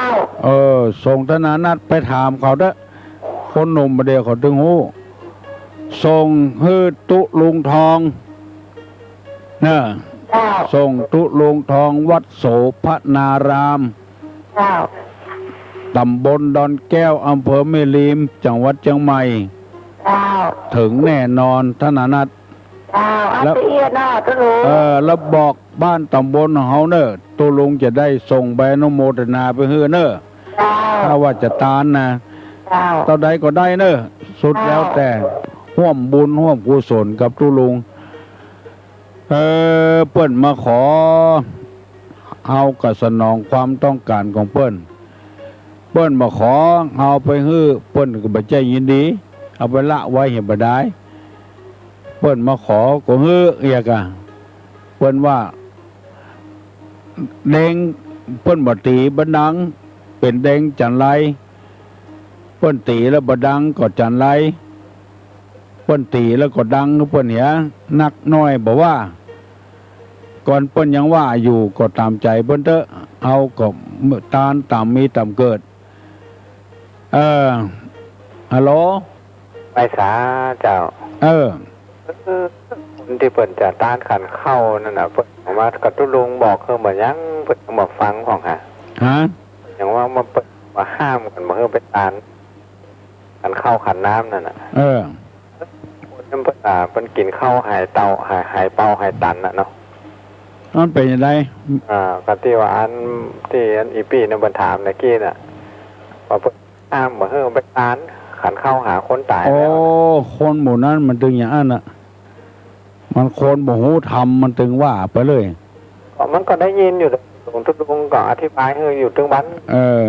เออ ส่งธนานัตไปถามเขาเต๊อะ คนหนุ่มบ่าเดี่ยวเขาตึงฮู้ ส่งหื้อตุ๊ลุงทอง เน่อ เจ้า ส่งตุ๊ลุงทองวัดโสภณาราม เจ้า ต๋ำบลดอนแก้ว อำเภอแม่ริม จังหวัดเจียงใหม่ เจ้า เถิงแน่นอน ธนานัต เจ้า เอา แล้ว ละเอียดเนาะ ตุ๊ลุง เออ แล้วบอกบ้านต๋ำบลของเฮาเน่อ ตุ๊ลุงจะได้ส่งใบอนุโมทนาไปหื้อเน่อ เจ้า ถ้าว่าจะตานนะ เจ้า เต้าใดก็ได้เน่อ สุด เจ้า แล้วแต่ ฮ่วมบุญฮ่วมกุศลกับตุ๊ลุง เออ เปิ้นมาขอ เฮาก็สนองความต้องการของเปิ้น เปิ้นมาขอ เฮาไปหื้อ เปิ้นก็บ่ใจ้ยินดี เอาไปละไว้เหียบ่ดาย เปิ้นมาขอก็หื้อ เอียกอะ เปิ้นว่า แดง เปิ้นบ่ตี๋บ่ดัง เป๋นแดงจั๋นไร เปิ้นตี๋แล้วบ่ดังก็จั๋นไร เปิ้นตี๋แล้วก็ดัง เปิ้นเหีย นักน้อยบ่ว่า ก่อนเปิ้นยังว่าอยู่ก็ต๋ามใจ๋เปิ้นเต๊อะ เฮาก็ตานต๋ามมีต๋ามเกิด เออ ฮัลโหล ไปสาเจ้า เออ เออ คนตี้เปิ้นจะตานขันข้าวนั่นน่ะ เปิ้นออกมากับตุ๊ลุงบอกคือบ่ยัง เปิ้นบ่ฟังพ่องหา ฮะ อย่างว่ามาเปิ้นมาห้ามกั๋นบ่หื้อไปตาน ขันข้าวขันน้ำนั่นน่ะ เออ คนนั้นเปิ้น อ่า เปิ้นกิ๋นข้าวหายเตา หาย หายเปาหายตันน่ะเนาะ มันเป๋นจะใด อ่า ก็ตี้ว่าอัน ตี้อันอี่ปี้นั่นเปิ้นถามตะกี้น่ะ ว่าเปิ้นห้ามบ่หื้อไปตาน ขันเข้าหาคนต๋าย โอ้ แล้ว คนหมู่นั้นมันตึงอย่างอั้นน่ะ มันคนบ่ฮู้ธรรม มันตึงว่าไปเลย ก็มันก็ได้ยินอยู่ หลวงตุ๊ลุงก็อธิบายหื้ออยู่ตึงวัน เออ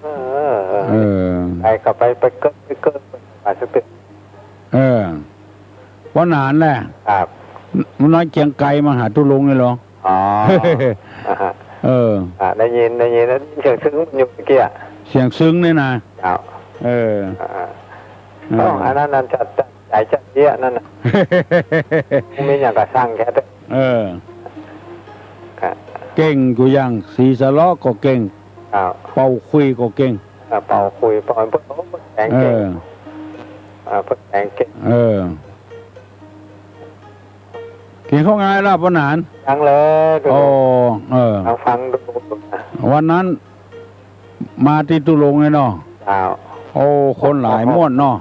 เออ เออ เออ ไปก็ไป ไปเกิด ไปเกิด ไปสักที เออ ว่าหนานแหละ ครับ มันน้อยเจียงไกลมาหาตุ๊ลุงนี่เหรอ อ๋อ อ่าฮะ เออ อ่า ได้ยิน ได้ยิน ได้ยินเสียงซึ้งมันอยู่เมื่อกี้อะ เสียงซึ้งนี่นะ ครับ เออ อ่า เออ อ๋อ อันนั้น นั่นจะ จะ ใจจะเอี้ยะนั่นน่ะ มีอย่างกะสั่งแกเต๊อะ เออ ครับ เก่งกู้อย่าง สีสะเลาะก็เก่ง ครับ เป่าขลุ่ยก็เก่ง อ่า เป่าขลุ่ย เป่า เปิ้น โอ้ เปิ้นแสดงเก่ง เออ อ่า เปิ้นแสดงเก่ง เออ กิ๋นข้าวงายลาบบ่หนาน ยังเลย โอ้ เออ ลองฟังดูนะ วันนั้น มาตี้ตุ๊ลุงเลยเนาะ เจ้า โอ้ คนหลาย ม่วนเนาะ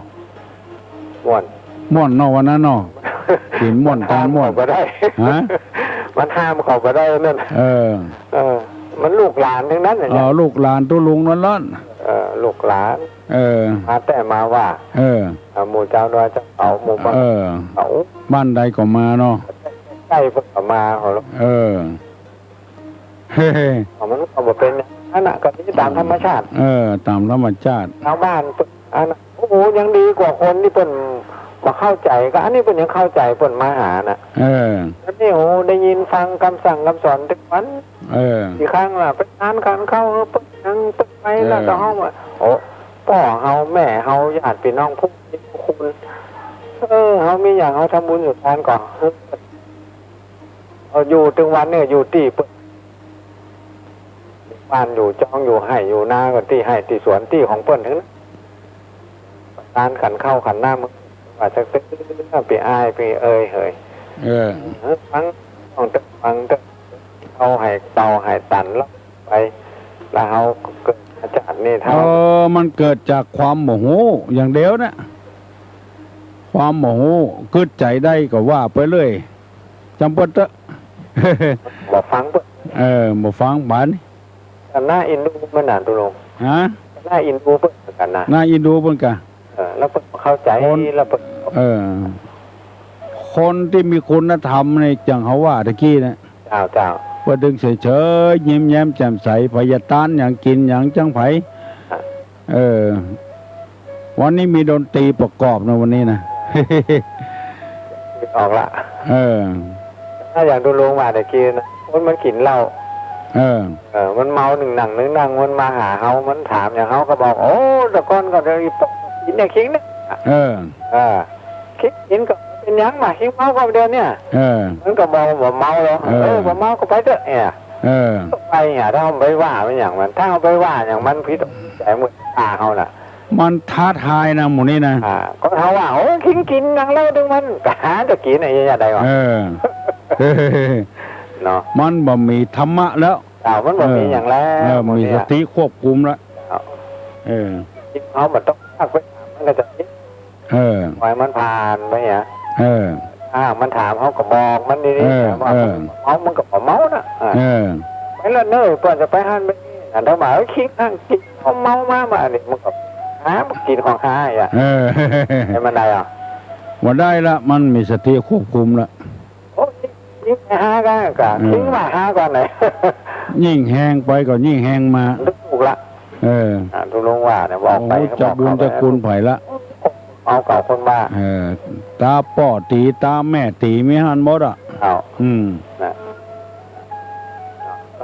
ม่วน ม่วนเนาะวันนั้นเนาะ กิ๋นม่วน ตานม่วน มันห้ามเขาบ่ได้ ฮะ มันห้ามเขาบ่ได้นั่น เออ เออ มันลูกหลานตึงนั้นน่ะ เออ เนี่ย ลูกหลานตุ๊ลุงนั่นละ เออ ลูกหลาน เออ มาแต่มาว่า เออ เออ หมู่เจ้าน้อยเจ้าเขา หมู่บ้าน เออ เขา บ้านใดก็มาเนาะ ใกล้ๆ เปิ้นก็มาเขา เออ เฮ้ อ๋อ มันก็บ่เป๋นอย่างนั้นน่ะ ก็มีต๋ามธรรมชาติ เออ ต๋ามธรรมชาติ ชาวบ้านเปิ้น อันน่ะ โอ้โห ยังดีกว่าคนตี้เปิ้นบ่เข้าใจ๋ ก็อันนี้เปิ้นยังเข้าใจ๋ เปิ้นมาหาน่ะ เออ อันนี้ โอ้โห ได้ยินฟังกำสั่งกำสอนตึงวัน เออ กี่ครั้งล่ะ ไปตานขันข้าว เออ เปิ้นยัง เปิ้นไปแล้ว เออ ก็เฮาว่า โอ้ ป้อเฮา แม่เฮา ญาติปี้น้อง ผู้มีพระคุณ เออ เฮามีอย่าง เฮาทำบุญสุนทานก่อน เออ เออ อยู่ตึงวันเนี่ย อยู่ตี้เปิ้น บ้านอยู่จอง อยู่ไฮ่อยู่นา ก็ตี้ไฮ่ตี้สวน ตี้ของเปิ้นตึงนั้น ตานขันข้าวขันน้ำ ว่าสักเตื้อ ปี้อ้ายปี้เอ๋ยเหย เออ เออ ฟัง ฟังเต๊อะ ฟังเต๊อะ เอาหายเตาหายตันแล้วไป แล้วเฮาเกิดมาจาตินี่ เออ มันเกิดจากความบ่ฮู้อย่างเดียวนะ ความบ่ฮู้ กึ๊ดใจ๋ได้ก็ว่าไปเลย จำเปิ้นเต๊อะ บ่ฟังเปิ้น เออ บ่ฟังปานนี้ ก็น่าเอ็นดูเปิ้นน่ะ ตุ๊ลุง ฮะ น่าเอ็นดูเปิ้นเหมือนกั๋นนะ น่าเอ็นดูเปิ้นกะ เออ แล้วเปิ้นเข้าใจ๋ คน แล้วเปิ้น เออ คนตี้มีคุณธรรมนี่ อย่างเขาว่าตะกี้นะ เจ้า เจ้า เปิ้นตึงเฉยๆ ยิ้มแย้มแจ่มใส ใผจะตานหยังกิ๋นหยังจังใผ เออ วันนี้มีดนตรีประกอบนะวันนี้นะ ออกละ เออ ถ้าอย่างตุ๊ลุงว่าตะกี้นะ คนมันกิ๋นเหล้า เออ เออ มันเมานึ่งนั่งนึ่งนั่ง มันมาหาเฮา มันถามอย่างเฮาก็บอก โอ้ แต่ก่อนก็เดี๋ยวอีปกกิ๋นเนี่ย คิงเนี่ย เออ เออ คิงกิ๋นก็เป๋นหยังวะ คิงเมาก็เดี๋ยวเนี่ย เออ มันก็บอกว่าบ่เมาหรอก เออ เออ บ่เมาก็ไปเต๊อะเนี่ย เออ ไปเนี่ย ถ้าเฮาไปว่ามันอย่างมัน ถ้าเฮาไปว่าอย่างมันผิดใจ๋ หมู่ต๋าเฮาน่ะ มันท้าทายนะหมู่นี้นะ อ่า ก็เฮาว่า โอ้ย คิงกิ๋นหยังเหล้าตึงมัน ก็หาแต่กิ๋นไอ้เยียะใดวะ เออ เนาะ มันบ่มีธรรมะแล้ว เจ้า มันบ่มีหยังแล้ว เออ เออ หมู่นี้ มีสติควบคุมแล้ว เจ้า เออ เฮาบ่ต้องพากไปถามมันก็จะผิด เออ ปล่อยมันผ่านไปเนี่ย เออ อ่า มันถามเฮาก็บอกมันดีๆ เออ แต่ว่า เออ เมามันก็บ่เมาน่ะ อ่า เออ ไปละเน้อ ก่อนจะไปหั้นไปนี่น่ะ ถ้าว่า เอ้ย คิงหั้นกิ๋นของเมามา มาอันนี้มันก็หา มันกิ๋นของหาอีกอ่ะ เออ ให้มันได้อ่ะ บ่ได้ละ มันมีสติควบคุมละ โอ้ย ยิ่งไปหากันก็ เออ ยิ่งว่าหาก่อนเลย ยิ่งแฮงไปก็ยิ่งแฮงมา ถูกละ เออ อ่า ตุ๊ลุงว่าเนี่ย บอกไป โอ้ ก็บอก เจ้าบุญเจ้าคุณไผละ เอาเก่าคนบ้า เออ ต๋าป้อตี๋ ต๋าแม่ตี๋ มีหั้นหมดอ่ะ เอา อืม นะ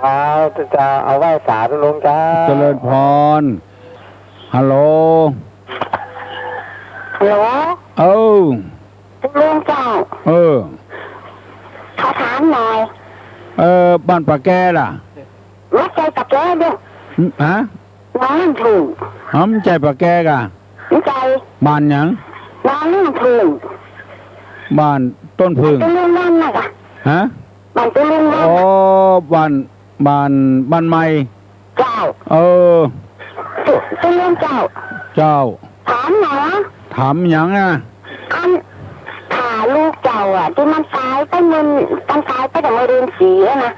เอา จะเอาไหว้สาตุ๊ลุงเจ้า เจริญพร ฮัลโหล ฮัลโหล เออ ตุ๊ลุงเจ้า เออ ขอถามหน่อย เออ บ้านป่าแกล่ะ บ่ใจ้ป่าแกเด้อ ฮะ หนองน้ำผึ้ง อ๋อ บ่ใจ้ป่าแกก่ะ บ่ใจ้ บ้านหยัง หนองน้ำผึ้ง บ้านต้นผึ้ง ตุ๊ลุงนั่นน่ะก่ะ ฮะ บ้านตุ๊ลุงนั่นน่ะ อ๋อ บ้าน บ้าน บ้านใหม่ เจ้า เออ ตุ๊ ตุ๊ลุงเจ้า เจ้า ถามหน่อย ถามหยังอะ อัน ถ้าลูกเจ้าอะ ตี้มันต๋ายไปเมื่อ มันต๋ายไปตั้งเมื่อเดือนสี่อะนะ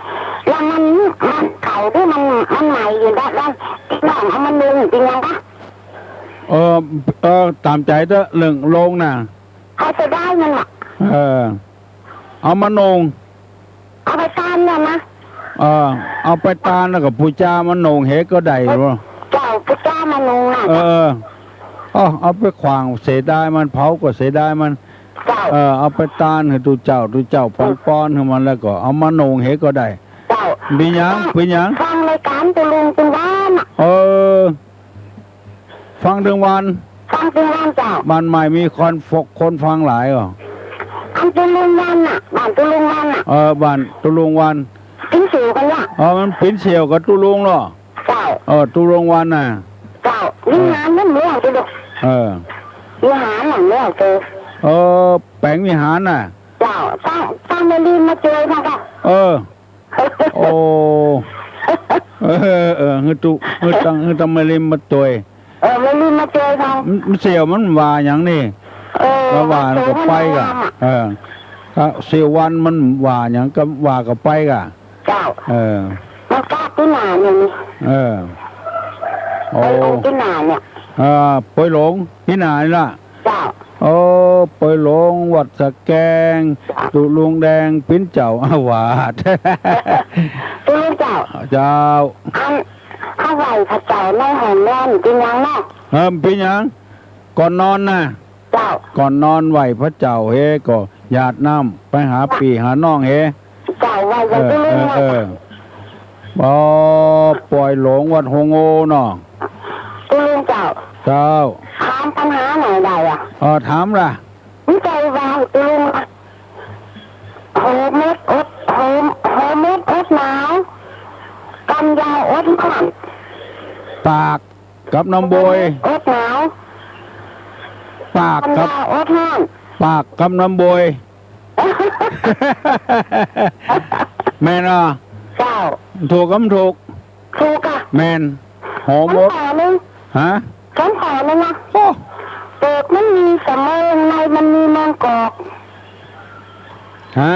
แล้วมัน มันเก่าตี้มัน มันใหม่อยู่ได้ แล้วตี้น้องเอามานุ่งเป๋นหยังกะ เออ เออ ต๋ามใจ๋เต๊อะ เรื่องโลงน่ะ เขาเสียดายมันน่ะ เออ เอามานุ่ง เอาไปตานเนี่ยนะ เออ เอาไปตานแล้วก็ปู๋จามานุ่งเหก็ได้บ่ เจ้า ปู๋จามานุ่งน่ะ เออ เออ เอาไปขว้างเสียดายมัน เผาก็เสียดายมัน เจ้า เออ เอาไปตานหื้อตุ๊เจ้า ตุ๊เจ้าปอนปอนหื้อมัน แล้วก็เอามานุ่งเหก็ได้ เจ้า เป๋นหยัง เป๋นหยัง ฟังรายก๋านตุ๊ลุงตึงวันน่ะ เออ ฟังตึงวัน ฟังตึงวันเจ้า บ้านใหม่มีคนฟ- คนฟังหลายก่อ อันตุ๊ลุงวันน่ะ บ้านตุ๊ลุงวันน่ะ เออ บ้านตุ๊ลุงวัน ปิ๋นเสี่ยวกั๋นละ เออ มันปิ๋นเสี่ยวกับตุ๊ลุงเนาะ เจ้า เออ ตุ๊ลุงวันน่ะ เจ้า วิหารมันเหมือนกันลูก เออ วิหารมันเหมือนกัน เออ แป๋งวิหารน่ะ เจ้า ตาง ตางแม่ริมมาจ้วยพ่องกะ เออ โอ้ เออ เออ หื้อตุ๊ หื้อตาง หื้อตางแม่ริมมาจ้วย เออ แม่ริมมาจ้วยพ่อง มัน มันเสี่ยวมันว่าหยังนี่ เออ มันว่า มันก็ไปกะ มันเสี่ยวมันว่า เออ ถ้าเสี่ยววันมันว่าหยังก็ว่าก็ไปกะ เจ้า เออ มันกาตี้นาเนี่ยนี่ เออ โอ้ ไปตี้นาเนี่ย เออ ปอยหลงตี้นานี่ละ เจ้า โอ้ ปอยหลงวัดสะแกง เจ้า ตุ๊ลุงแดงปิ๋นเจ้าอาวาส ตุ๊ลุงเจ้า เจ้า อัน เขาไหว้พระเจ้าในห้องนอนเป๋นหยังเนาะ เออ เป๋นหยัง ก่อนนอนน่ะ เจ้า ก่อนนอนไหว้พระเจ้าเหก็หยาดน้ำไปหาปี้หาน้องเห เจ้า ไหว้ เออ ตุ๊ลุง เออ เออ อ๋อ ปอยหลงวัดฮงโอเนาะ ตุ๊ลุงเจ้า เจ้า ถามปัญหาหน่อยได้อะ เออ ถามล่ะ มีใจ๋ว่าตุ๊ลุงอะ โหเม็ดอด โห โหเม็ดอดหนาว กันยาวอดฮ้อน ปากกับน้ำบวย อดหนาว ปากกับ กันยาวอดฮ้อน ปากกับน้ำบวย แม่นอ่ะ เจ้า ถูกกับบ่ถูก ถูกอะ แม่น โหเม็ด คำตอบหนึ่ง ฮะ คำตอบหนึ่งนะ โอ้ เปิกมันมีสะเมิง ในมันมีเมิงกอก ฮะ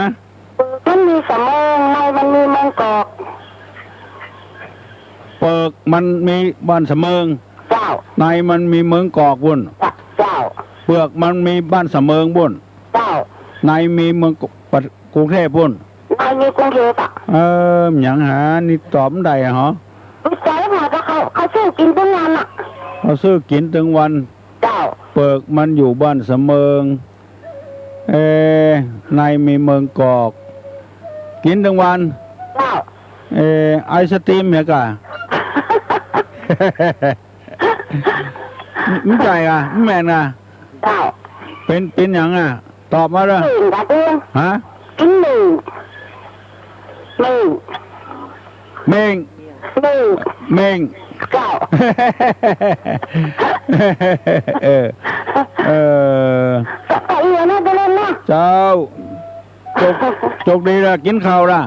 เปิกมันมีสะเมิง ในมันมีเมิงกอก เปิกมันมีบ้านสะเมิง เจ้า ในมันมีเมิงกอกปุ้น เจ้า เปิกมันมีบ้านสะเมิงปุ้น เจ้า ในมีเมิงกอก กรุงเทพฯปุ้น ในมีกรุงเทพฯอะ เออ หยังหา นี่ตอบบ่ได้อะหรอ บ่ใจ้ เพราะเขา เขาซื้อกิ๋นตึงวันอะ เขาซื้อกิ๋นตึงวัน เจ้า เปิกมันอยู่บ้านสะเมิง เอ ในมีเมิงกอก กิ๋นตึงวัน เจ้า เอ ไอศกรีมเนี่ยกะ บ่ใจ้อะ บ่แม่นอะ เจ้า เป๋น เป๋นหยังอะ ตอบมาเด้อ เม่งกะเตื้อ ฮะ กิ๋นเม่ง เม่ง เม่ง เม่ง เม่ง เม่ง เจ้า เออ เออ ก็ ก็เอียนะ ไปเล่นนะ เจ้า โจก โจกดีละ กิ๋นข้าวละ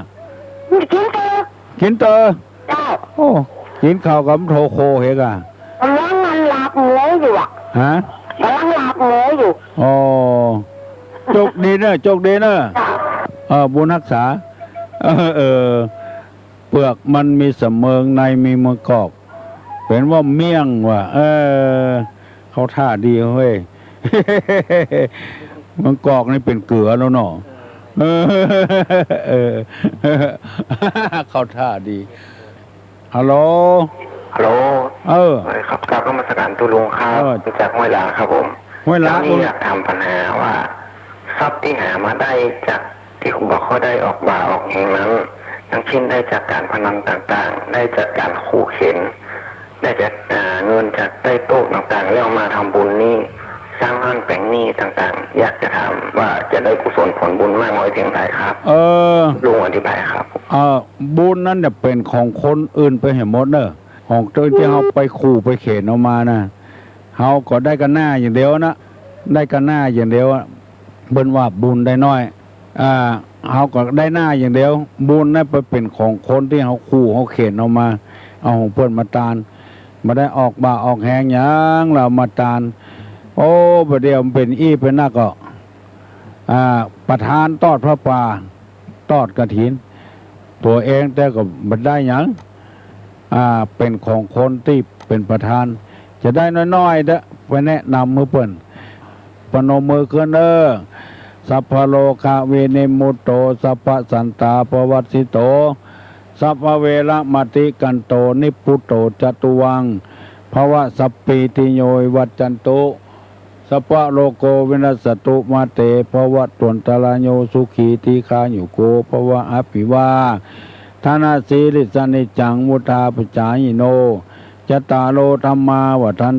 กิ๋นเต๊อะ กิ๋นเต๊อะ เจ้า โอ้ กิ๋นข้าวกับโทโคเหกะ ก่ำลังมันลาบหมูอยู่อะ ฮะ ก่ำลังลาบหมูอยู่ อ๋อ โจกดีเน่อ โจกดีเน่อ เจ้า เออ บุญฮักษา เออ เออ เปิกมันมีสะเมิง ในมีเมิงกอก เป๋นว่าเมี่ยงว่ะ เออ เข้าท่าดีเฮ้ย เมิงกอกนี่เป๋นเกือแล้วเนาะ เออ เออ เข้าท่าดี ฮัลโหล ฮัลโหล เออ เออ ครับ กราบนมัสการตุ๊ลุงครับ เออ มาจากห้วยหลาครับผม ห้วยหลา เจ้านี้อยากถามปัญหาว่า ทรัพย์ตี้หามาได้จากตี้ครูบาข้อได้ออกบ่าออกแฮงนั้น อย่างเช่นได้จากก๋านพนันต่างๆ ได้จากก๋านขู่เข็ญ ได้จาก อ่า เงินจากใต้โต๊ะต่างๆ แล้วมาทำบุญนี่ สร้างบ้านแป๋งนี่ต่างๆ อยากจะถามว่าจะได้กุศลผลบุญมากน้อยเพียงใดครับ เออ ลุงอธิบายครับ เออ บุญนั้นเนี่ยเป๋นของคนอื่นไปเหียหมดเน่อ ของตี้ ตี้เฮาไปขู่ไปเข็ญเอามานะ เฮาก็ได้ก้าหน้าอย่างเดียวนะ ได้ก้าหน้าอย่างเดียวอะ เปิ้นว่าบุญได้น้อย อ่า เฮาก็ได้หน้าอย่างเดียว บุญนั้นไปเป๋นของคนตี้เฮาขู่เฮาเข็ญเอามา เอาของเปิ้นมาตาน บ่ได้ออกบ่าออกแฮงหยัง แล้วมาตาน โอ้ บ่าเดี่ยวมันเป๋นอี้เป๋นนักก็ อ่า ประธานตอดผ้าป่า ตอดกฐิน ตั๋วเองแต่ก็บ่ได้หยัง อ่า เป๋นของคนตี้เป๋นประธาน จะได้น้อยๆ เต๊อะ ไปแนะนำหื้อเปิ้น ปนมมือขึ้นเน่อ สัพพะโรคะวินิมมุตโต สัพพะสันตาปะวัสสิโต สัพพะเวระมะติกันโต นิพพุตโตจะตุวัง ภะวะสัพพีติโยวิวัจจันตุ สัพพะโรโกวินัสสะตุ มาเตภะวัตวันตะราโย สุขีทีฆายุโกภะวะ อะภิวาทะนะสีลิสสะ นิจจังวุฑฒาปะจายิโน จัตตาโรธัมมาวัฑฒัน